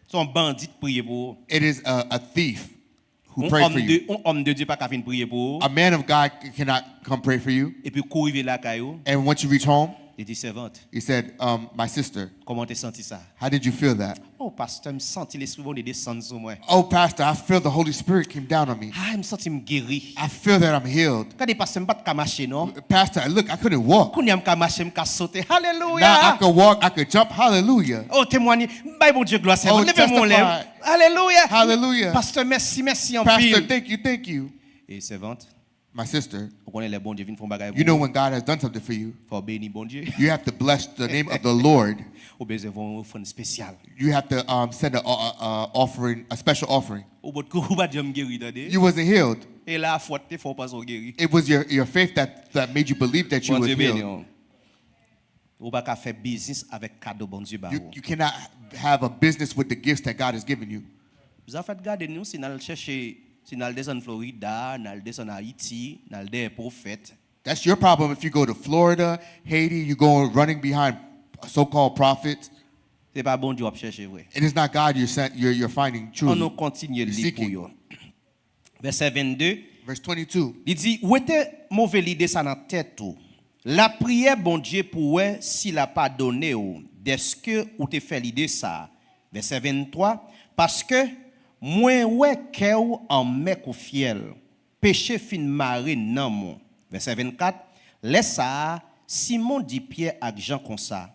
Se yon bandi k priye pou ou. It is a, a thief who prayed for you. Yon òm de, yon òm de Dye pa ka vin priye pou ou. A man of God c-, cannot come pray for you. Epi kou rive lakay ou, And once you reach home, Li di, sèvant, He said, um, My sister, kòman w te santi sa? How did you feel that? Oh, pastè, m santi Lespri Bondye desann sou mwen. Oh, Pastor, I feel the Holy Spirit came down on me. Ah, m santi m geri. I feel that I'm healed. Gade, pastè, m pa t ka mache, non. Pastor, look, I couldn't walk. Kounye a m ka mache, m ka sote. Now I Alelouya! could walk, I could jump. Hallelujah. Oh, temwanye. M bay Bondye glwa, sèvant. Oh, Leve men w lè. testify. Alelouya! Hallelujah. Pastè, mèsi, mèsi Pastor, anpil. Thank you, thank you. E sèvant, My sister, ou konnen lè Bondye vin fè yon bagay you know pou ou, when God has done something for you, fò w beni Bondye. You have to bless the name of the Lord. Ou bezwen fè yon ofrann espesyal. You have to um, send an offering, a special offering. Ou potko, ou pa t janm geri, tande. You wasn't healed. E lafwa w te fè w panse w geri. It was your, your faith that, that made you believe that you was Bondye beni healed. W. Ou pa ka fè biznis avèk kado Bondye ba You, ou. You cannot have a business with the gifts that God has given you. Zafè gade nou, si n al chèche, si n al desann Florida, n al desann Ayiti, n al dèyè pwofèt. That's your problem if you go to Florida, Haiti, you go running behind so-called prophets. Se pa Bondye w ap chèche vre. It is not God you're, sent, you're, you're finding An truly. Nou kontinye You're li pou seeking. Yo. Vèsè vennde, Verse twenty-two. Li di, wete move lide sa nan tèt ou. Lapriyè Bondye pou wè si l a padone w dèske ou te fè lide sa. Vèsè venntwa, paske mwen wè kè w anmè kou fyèl, peche fin mare nanm ou. Vèsè vennkat, lè sa a, Simon di Pyè ak Jan konsa,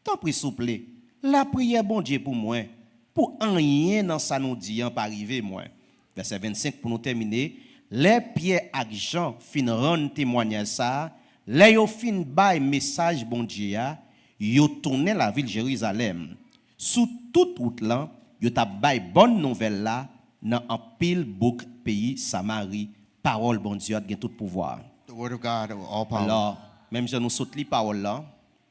tanpri souple, lapriyè Bondye pou mwen, pou anyen nan sa nou di an pa rive mwen. Vèsè vennsenk pou nou tèmine, lè Pyè ak Jan fin rann temwanyaj sa a, lè yo fin bay mesaj Bondye a, yo tounen lavil Jerizalèm. Sou tout wout lan, yo t ap bay bòn nouvèl la nan anpil bouk peyi Samari. Pawòl Bondye a t gen tout pouvwa. The word of God, all power. Alò, menm jan nou sot li pawòl la,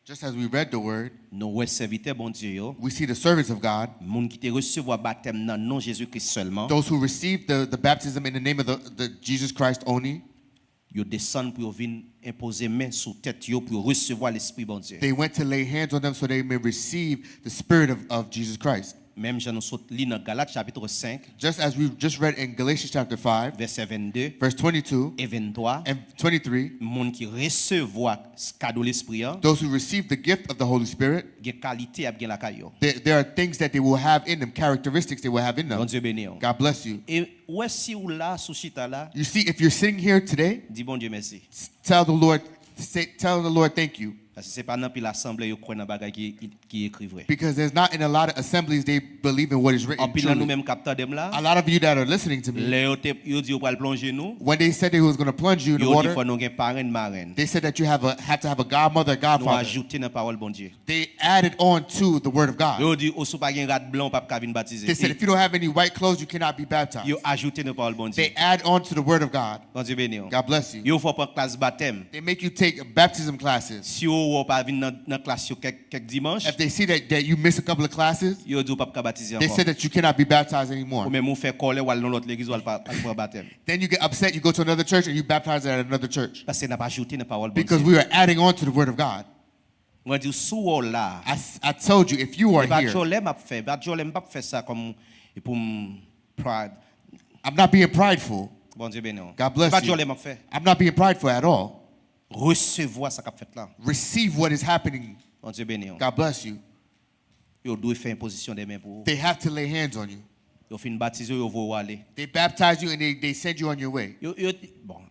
Just as we read the word, nou wè sèvitè Bondye yo, we see the servants of God, moun ki te resevwa batèm nan non Jezi Kris sèlman, those who received the, the baptism in the name of the, the Jesus Christ only. Yo desann pou yo vin enpoze men sou tèt yo pou yo resevwa Lespri Bondye. They went to lay hands on them so they may receive the Spirit of, of Jesus Christ. Menm jan nou sot li nan Galat chapit senk, Just as we just read in Galatians chapter five, vèsè vennde verse twenty-two e venntwa, and twenty-three, moun ki resevwa kado Lespri an, those who receive the gift of the Holy Spirit, gen kalite y ap gen lakay yo. there, there are things that they will have in them, characteristics they will have in them. Bondye beni w. God bless you. E ou wè si ou la sou chita la, You see, if you're sitting here today, di Bondye mèsi. tell the Lord, say, tell the Lord thank you. Paske se pa nan pil asanble yo kwè nan bagay ki, ki ekri vre. Because there's not in a lot of assemblies they believe in what is written. Anpil nan nou Truly. Menm k ap tande m la, A lot of you that are listening to me, lè yo te yo di yo pral plonje nou, when they said they was going to plunge you in the yo di water, fò nou gen parenn marenn. They said that you have a have to have a godmother, Nou godfather. Ajoute nan pawòl Bondye. They added on to the word of God. Yo di, ou si w pa gen rad blan, ou p ap ka vin batize. They said if you don't have any white clothes, you cannot be baptized. Yo ajoute nan pawòl Bondye. They add on to the word of God. Bondye beni w. God bless you. Yo fè w pran klas batèm. They make you take baptism classes. Si w wè w pa vin nan, nan klas yo kèk, kèk dimanch, If they see that, that you miss a couple of classes, yo di w p ap ka batize they ankò. Said that you cannot be baptized anymore. Ou menm ou fè kòlè, w al nan lòt legliz, w al pa- al pran batèm. Then you get upset, you go to another church, and you baptize at another church. Paske n ap ajoute nan pawòl Because Bondye. We are adding on to the word of God. Mwen di w, si w wè w la, I, s- I told you, if you are e pa here, djòlè m ap fè, e pa djòlè m p ap fè sa kòm e pou m pride. I'm not being prideful. Bondye beni w. God bless E pa you. Djòlè m ap fè. I'm not being prideful at all. Resevwa sa k ap fèt la. Receive what is happening. Bondye beni w. God bless you. Yo dwe fè enpozisyon de men pou ou. They have to lay hands on you. Yo fin batize w, yo voye w ale. They baptize you and they, they send you on your way. Yo, yo, bon,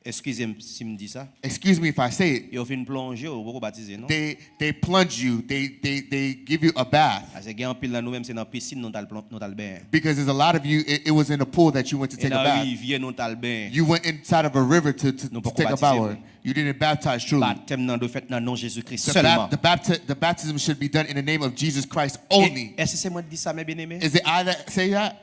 eskize m si m di sa. Excuse me if I say it. Yo fin plonje w, ou poko batize, non? They they plunge you. They they they give you a bath. Paske gen anpil nan nou menm se nan pisin nou t al plon- nou t al benyen. Because there's a lot of you, it, it was in a pool that you went to E take a nan bath. Rivye nou t al benyen. You went inside of a river to, to, Nou to poko take a batize shower. vre. You didn't baptize truly. Batèm nan dwe fèt nan non Jezi Kris The, sèlman. bap- the, bapti- the baptism should be done in the name of Jesus Christ only. E- Èske se mwen ki di sa, men byeneme? Is it I that say that?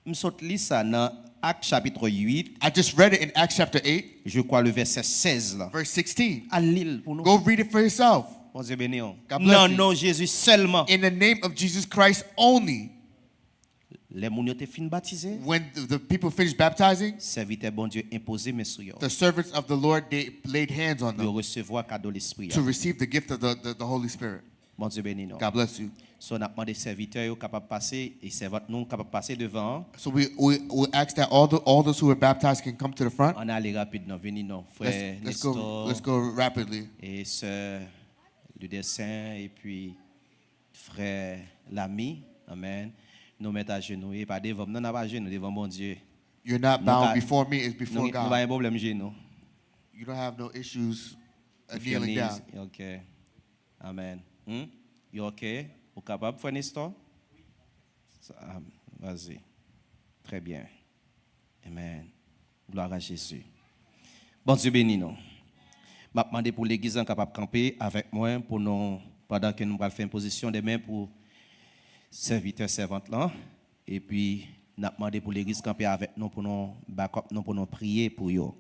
M sot li sa nan Ak chapit uit, I just read it in Acts chapter eight, je crois le vèsè sèz la. Verse sixteen. Al li l pou nou. Go read it for yourself. Bondye beni w. God bless Nan you. Non Jezi sèlman. In the name of Jesus Christ only. Lè moun yo te fin batize, When the, the people finished baptizing, sèvitè Bondye enpoze men sou yo. The servants of the Lord, they laid hands on Yo them resevwa kado Lespri to a. Receive the gift of the, the, the Holy Spirit. Bondye beni nou. God bless you. So n ap mande sèvitè yo kapab pase e sèvant nou kapab pase devan an. So we, we, we ask that all the all those who were baptized can come to the front. Ann ale rapid non, vini non. Frè Let's, let's go Nestor let's go rapidly. E sè Desen, epi frè Lami. Amèn. Nou mèt ajenouye, pa devan m, non, n ap ajenou devan Bondye. You're not Nou bowing ka- before me, it's Nou before nou pa God. Gen pwoblèm jenou. You don't have no issues uh, If your kneeling knees- down. Ok. Amèn. Hmm? You ok? Ou kapab, frè Nestor? Sa- ah, Vas-y. Très bien. Amen. Gloire à Jésus. Bondye beni nou. M ap mande pou legliz lan kapab kanpe avèk mwen pou nou, pandan ke nou pral fè enpozisyon de men pou sèvitè sèvant lan. Epi n ap mande pou legliz kanpe avèk nou pou nou backup nou pou nou priye pou yo.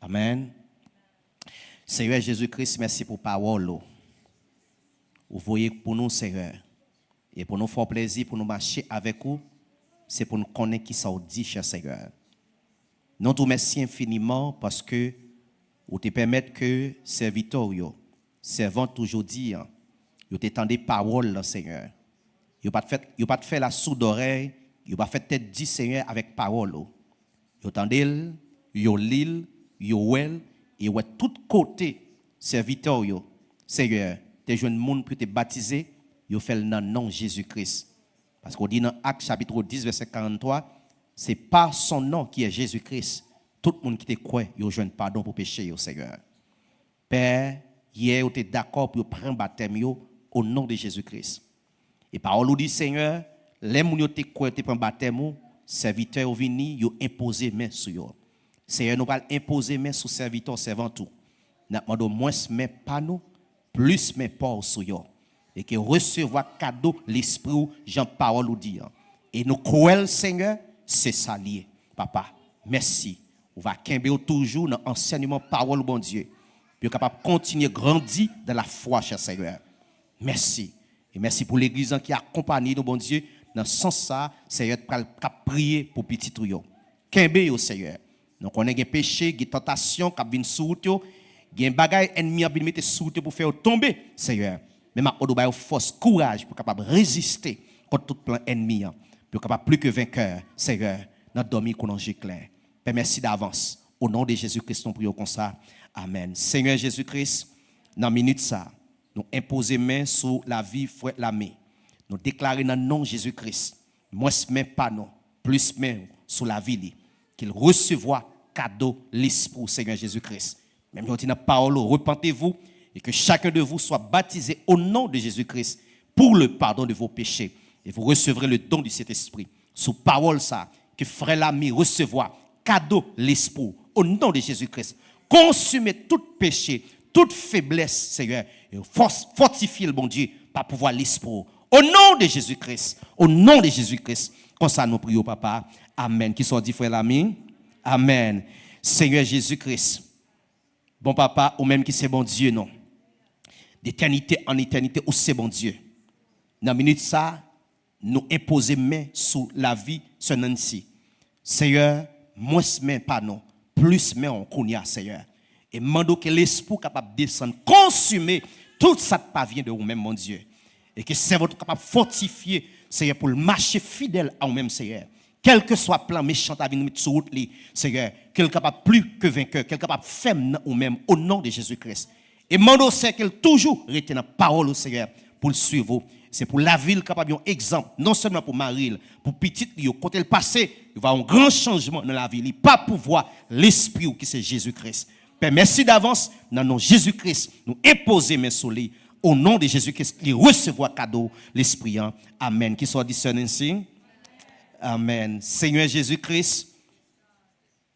Amen. Senyè Jezi Kris, mèsi pou pawòl ou. Ou voye pou nou, Senyè. E pou nou fè w plezi, pou nou mache avèk ou, se pou nou konnen kisa w di, chè Senyè. Nou di w mèsi enfiniman paske ou te pèmèt ke sèvitè w yo, sèvant ou jodi a, yo te tande pawòl lan, Senyè. Yo pa t fè, yo pa t fè lasoudòrèy, yo pa fè tèt di, Senyè, avèk pawòl ou. Yo tande l, yo li l, yo wè l, e yo wè tout kote sèvitè w yo, Senyè, te jwenn moun pou yo te batize, yo fè l nan non Jezi Kris. Paske w di nan Ak chapit dis, vèsè karanntwa, se par son nom qui est Jésus-Christ, tout moun ki te kwè, yo jwenn padon pou peche yo, Senyè. Pè, yè yo te dakò pou yo pran batèm yo o non de Jezi Kris. E pawòl ou di, Senyè, lè moun yo te kwè, yo te pran batèm ou, sèvitè yo vini, yo enpoze men sou yo. Senyè, nou pral enpoze men sou sèvitè w, sèvant ou. N ap mande w mwens men pa nou, plis men pa w sou yo. E ke resevwa kado Lespri w, jan pawòl ou di an. E nou kwè l, Senyè, se sa l ye. Papa, mèsi. Ou va kenbe yo toujou nan ansèyman pawòl Bondye. Pou yo kapab kontinye grandi dan lafwa, chè Senyè. Mèsi. E mèsi pou legliz lan ki akonpanye nou, Bondye, nan sans sa, Senyè, pral k ap priye pou pitit ou yo. Kenbe yo, Senyè. Nou konnen gen peche, gen tantasyon k ap vin sou wout yo, gen bagay ènmi an vin mete sou wout yo pou fè yo tonbe, Senyè. Men m ap mande w ba yo fòs, kouraj pou kapab reziste kont tout plan ènmi an, pou yo kapab pli ke venkè, Senyè, nan dòmi kou nan je klè. Pè, mèsi davans. O non de Jezi Kris, nou priye w konsa. Amèn. Senyè Jezi Kris, nan minit sa, nou enpoze men sou lavi frè Lami. Nou deklare nan non Jezi Kris, mwens men pa nou, plis men sou lavi li. Ke l resevwa kado Lespri w, Senyè Jezi Kris. Menm jan w di nan pawòl ou, repentez-vous et que chacun de vous soit baptisé au nom de Jésus-Christ pour le pardon de vos péchés, et vous recevrez le don du Saint-Esprit. Sou pawòl sa, ke frè Lami resevwa kado Lespri w, o non de Jezi Kris. Konsime tout peche, tout feblès, Senyè, e fòs, fòtifye l, Bondye, pa pouvwa Lespri w. O non de Jezi Kris, o non de Jezi Kris. Konsa nou priye w, Papa. Amèn. Kisa w di, frè Lami? Amèn. Senyè Jezi Kris, bon Papa, ou menm ki se Bondye nou. D'éternité en éternité, ou se Bondye. Nan minit sa, nou enpoze men sou lavi sè Nancy. Senyè, mwens men pa nou, plis men w kounye a, Senyè. E mande w ke Lespri w kapab desann, konsime tout sa k pa vyen de ou menm, Bondye. E ke sèvant ou kapab fòtifye, Senyè, pou l mache fidèl a ou menm, Senyè. Kèlkeswa plan mechan ta vin met sou wout li, Senyè, ke l kapab pli ke venkè, ke l kapab fèm nan ou menm, o non de Jezi Kris. E mande w, Senyè, ke l toujou rete nan pawòl ou, Senyè, pou l swiv ou. Se pou lavi l kapab yon egzanp, non sèlman pou mari l, pou pitit li yo, kote l pase, yo va yon gran chanjman nan lavi li, pa pouvwa Lespri w ki se Jezi Kris. Pè, mèsi davans, nan non Jezi Kris, nou enpoze men sou li. O non de Jezi Kris, li resevwa kado Lespri an. Amèn. Kisa w di, sè Nancy? Amèn. Senyè Jezi Kris,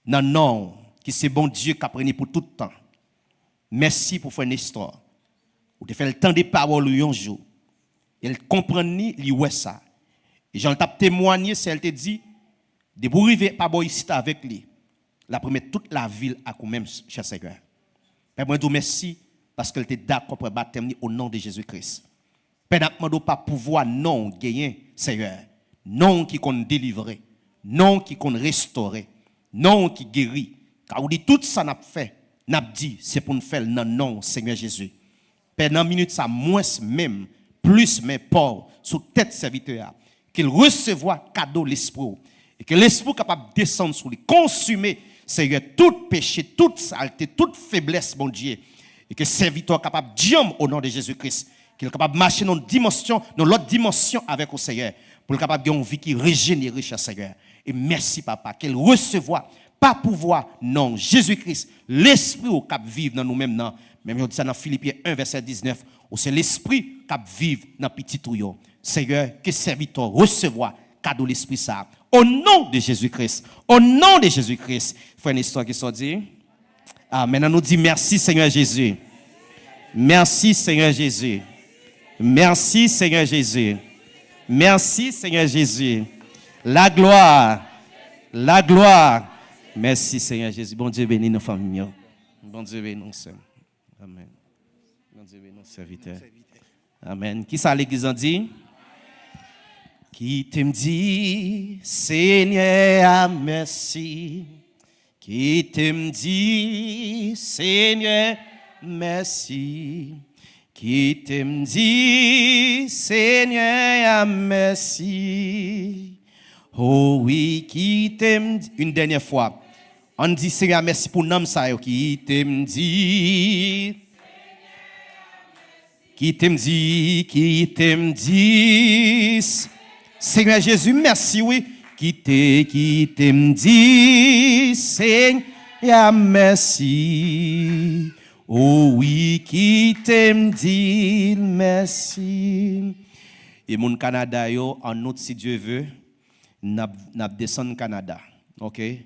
nan non w, ki se Bondye k ap rene pou tout tan. Mèsi pou frè Nestor. Ou te fè l tande pawòl ou yon jou. E l konprann li, li wè sa. E jan l t ap temwanye, sè l te di, depi w rive pa bò isit avèk li, l ap remèt tout lavi l ak ou menm, chè Senyè. Pè, mwen di w mèsi, paske l te dakò pran batèm li o non de Jezi Kris. Pè, n ap mande w pa pouvwa non w genyen, Senyè. Non w ki konn delivre, non w ki konn restore, non w ki geri. Ka ou di tout sa n ap fè, n ap di, se pou n fè l nan non w, Senyè Jezi. Pè, nan minit sa, mwens men m, plis men pa w sou tèt sèvitè a. Ke l resevwa kado Lespri w. E ke Lespri w kapab desann sou li, konsime, Senyè, tout peche, tout salte, tout feblès, Bondye. E ke sèvitè w kapab dyanm o non de Jezi Kris. Ke l kapab mache nan yon dimansyon, nan lòt dimansyon avèk ou, Senyè. Pou l kapab gen yon vi ki rejenere, chè Senyè. E mèsi, Papa, ke l resevwa pa pouvwa nan Jezi Kris, Lespri w k ap viv nan nou menm nan. Menm jan w di sa nan Filipyen en, vèsè diznèf, ou se Lespri k ap viv nan pitit ou yo. Senyè, ke sèvitè w resevwa kado Lespri sa a. O non de Jezi Kris. O non de Jezi Kris. Frè Nestor, kisa w di? Amèn. Ann nou di, mèsi, Senyè Jezi. Mèsi, Senyè Jezi. Mèsi, Senyè Jezi. Mèsi, Senyè Jezi. Laglwa. Laglwa. Mèsi, Senyè Jezi. Bondye beni nou, fanmi m yo. Bondye beni w, sè m. Amèn. Bondye beni w, sèvitè. Amèn. Kisa legliz lan di? Kite m di Senyè a mèsi. Kite m di Senyè mèsi. Kite m di Senyè a mèsi. O wi, kite m di, yon dènyè fwa. Ann di Senyè a mèsi pou nanm sa yo. Kite m di Kite m di, kite m di, Senyè Jezi, mèsi, wi. Kite, kite m di, Senyè, mèsi. O wi, kite m di l mèsi. E moun Kanada yo, an out, si Dye ve, n ap, n ap desann Kanada. Oke?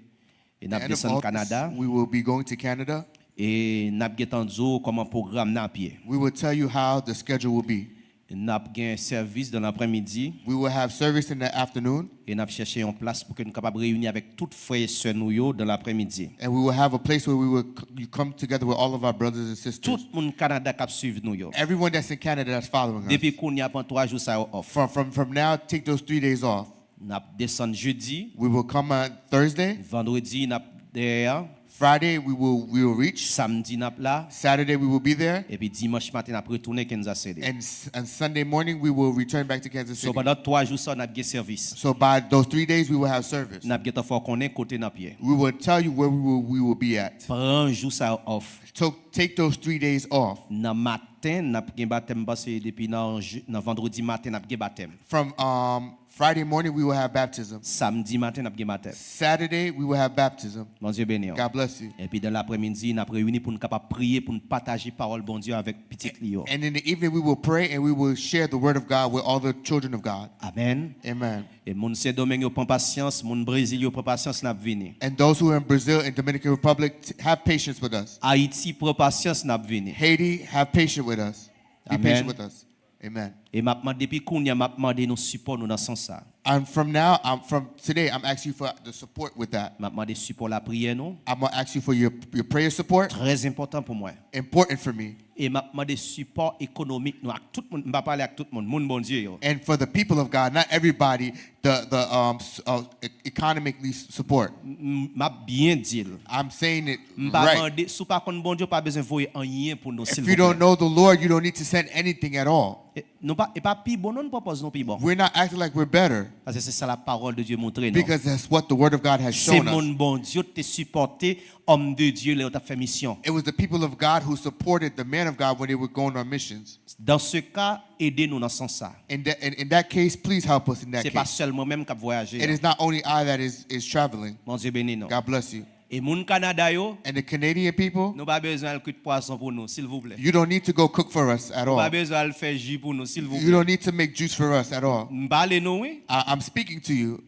E n ap desann Kanada. We will be going to Canada. E n ap gentan di w kòman pwogram nan ap ye. We will tell you how the schedule will be. N ap gen sèvis dan lapremidi. We will have service in the afternoon. E n ap chèche yon plas pou ke nou kapab reyini avèk tout frè e sè nou yo dan lapremidi. And we will have a place where we will c- you come together with all of our brothers and sisters. Tout moun Kanada k ap swiv nou yo. Everyone that's in Canada that's following us. Depi kounye a pran twa jou sa yo off. From, from, from now, take those three days off. N ap desann jedi. We will come on Thursday. Vandredi, n ap dèyè a. Friday, we will, we will reach. Samdi, n ap la. Saturday, we will be there. Epi dimanch maten, n ap retounen Kansas City. And, s- and Sunday morning, we will return back to Kansas City. So, pandan twa jou sa, n ap gen sèvis. So, by those three days, we will have service. N ap gentan fè w konnen kote n ap ye. We will tell you where we will, we will be at. Pran jou sa yo off. So, take those three days off. Nan maten, n ap gen batèm, m panse depi nan, je- nan vandredi maten, n ap gen batèm. From, um, Friday morning, we will have baptism. Samdi maten, n ap gen batèm. Saturday, we will have baptism. Bondye beni w. God bless you. Epi dan lapremidi, n ap reyini pou n kapab priye, pou n pataje pawòl Bondye avèk pitit li yo. And in the evening, we will pray and we will share the word of God with all the children of God. Amèn. Amen. E moun Sendomeng yo pran pasyans, moun Brezil yo pran pasyans, n ap vini. And those who are in Brazil and Dominican Republic, t- have patience with us. Ayiti pran pasyans, n ap vini. Haiti, have patience with us. Be patient with us. Amen. E m ap mande, depi kounye a, m ap mande nou sipò nou nan sans sa. And from now, I'm, from today, I'm asking you for the support with that. M ap mande sipò lapriyè nou. I'm gonna ask you for your, your prayer support. Trè enpòtan pou mwen. Important for me. E m ap mande sipò ekonomik nou ak tout moun. M pa pale ak tout moun, moun Bondye yo. And for the people of God, not everybody, the, the, um, s- uh, e- economically s- support. M m ap byen di l. I'm saying it right. M pa mande, si w pa konn Bondye, w pa bezwen voye anyen pou nou, silvouplè. If you don't know the Lord, you don't need to send anything at all. E, nou pa, e pa pi bon, non, nou pran pòz nou pi bon. We're not acting like we're better. Paske se sa lapawòl de Dye montre nou. Because that's what the word of God has shown us. Se moun Bondye te sipòte, òm de Dye, lè yo t ap fè misyon. It was the people of God who supported the man of God when they were going on missions. Dans ce cas, ede nou nan sans sa. In that, in, in that case, please help us in that case. Se pa sèl mwen menm k ap vwayaje. It is not only I that is, is traveling. Bondye beni nou. God bless you. E moun Kanada yo, And the Canadian people, nou pa bezwen al kwit pwason pou nou, silvouplè. You don't need to go cook for us at all. Nou pa bezwen al fè ji pou nou, silvouplè. You don't need to make juice for us at all. M pale nou, wi. I, I'm speaking to you.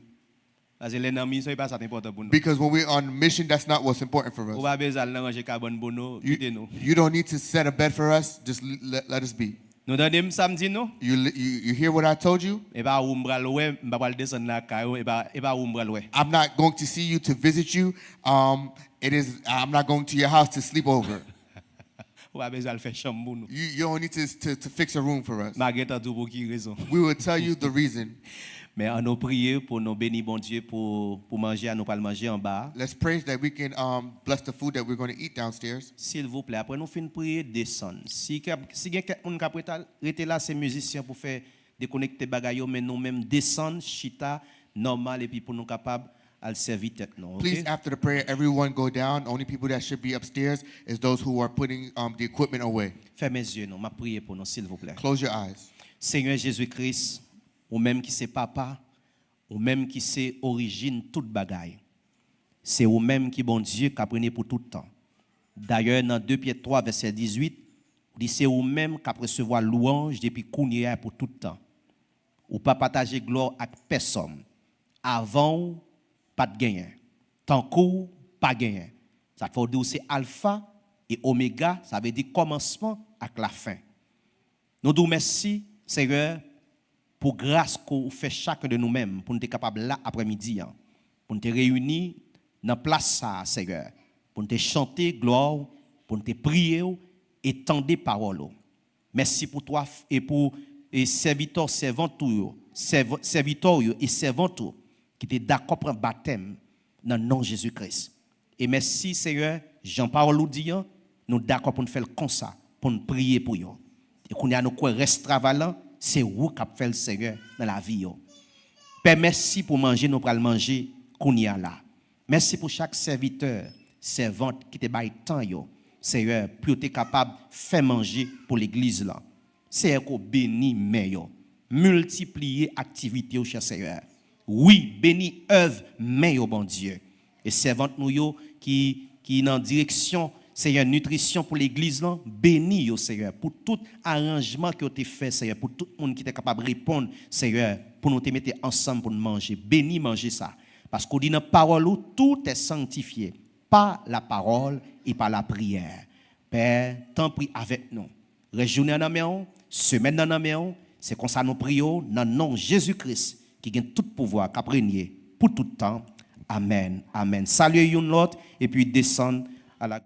Paske lè nan misyon, e pa sa k enpòtan pou nou. Because when we're on mission, that's not what's important for us. Ou pa bezwen al nan ranje kabann pou nou, You, kite nou. You don't need to set a bed for us. Just l- let, let us be. Nou tande m sa m di nou? You, li- you, you hear what I told you? E pa ou m pral wè, m pa pral desann lakay ou, e pa, e pa ou m pral wè. I'm not going to see you to visit you. Um, it is, I'm not going to your house to sleep over. Ou pa bezwen al fè chanm pou nou. You, you don't need to, to, to fix a room for us. M a gentan di w pou ki rezon. We will tell you the reason. Men ann nou priye pou nou beni Bondye pou, pou manje a nou pral manje anba a. Let's pray that we can, um, bless the food that we're going to eat downstairs. Silvouplè, apre nou fin priye, desann. Si, ke- si gen kèk moun k ap reta- rete la, se mizisyen pou fè dekonekte bagay yo, men nou menm desann, chita, nòmal, epi pou nou kapab al sèvi tèt nou, Please, ok? After the prayer, everyone go down. Only people that should be upstairs is those who are putting um, the equipment away. Fèmen zye nou, m ap priye pou nou, silvouplè. Close your eyes. Senyè Jezi Kris, ou menm ki se Papa, ou menm ki se orijin tout bagay. Se ou menm ki Bondye k ap rene pou tout tan. Dayè, nan de Pyè twa, vèsè dizuit, ou di se ou menm k ap resevwa lwanj depi kounye a pou tout tan. Ou pa pataje glwa w ak pèsonn. Avan w, pa t genyen. Tankou w, pa genyen. Sa fè w di w se Alfa e Omega, sa vle di kòmansman ak lafen. Nou di w mèsi, Senyè, pou gras ke w fè chak de nou menm, pou n te kapab la aprèmidi an, pou n te reyini nan plas sa a, Senyè, pou n te chante glwa w, pou n te priye w e tande pawòl ou. Mèsi pou twa f- e pou e sèvitè, sèvant ou yo, sèv- sèvitè w yo e sèvant ou ki te dakò pran batèm nan non Jezi Kris. E mèsi, Senyè, jan pawòl ou di an, nou dakò pou n fè l konsa, pou n priye pou yo. E kounye a nou kwè rès travay lan, se ou k ap fè l, Senyè, nan lavi yo. Pè, mèsi pou manje nou pral manje kounye a la. Mèsi pou chak sèvitè, sèvant ki te bay tan yo, Senyè, pou yo te kapab fè manje pou legliz lan. Senyè, ke w beni men yo, miltipliye aktivite yo, chè Senyè. Wi, beni èv men yo, Bondye. E sèvant nou yo ki, ki nan direksyon, Senyè, nitrisyon pou legliz lan, beni yo, Senyè, pou tout aranjman ke yo te fè, Senyè, pou tout moun ki te kapab reponn, Senyè, pou nou te mete ansanm pou n manje. Beni manje sa. Paske w di nan pawòl ou, tout est sanctifié par la parole et par la prière. Pè, tanpri avèk nou. Rès jounen an nan men w, semèn nan nan men w, se konsa nou priye w nan non Jezi Kris ki gen tout pouvwa, k ap renye pou tout tan. Amèn. Amèn. Salye youn lòt epi desann a la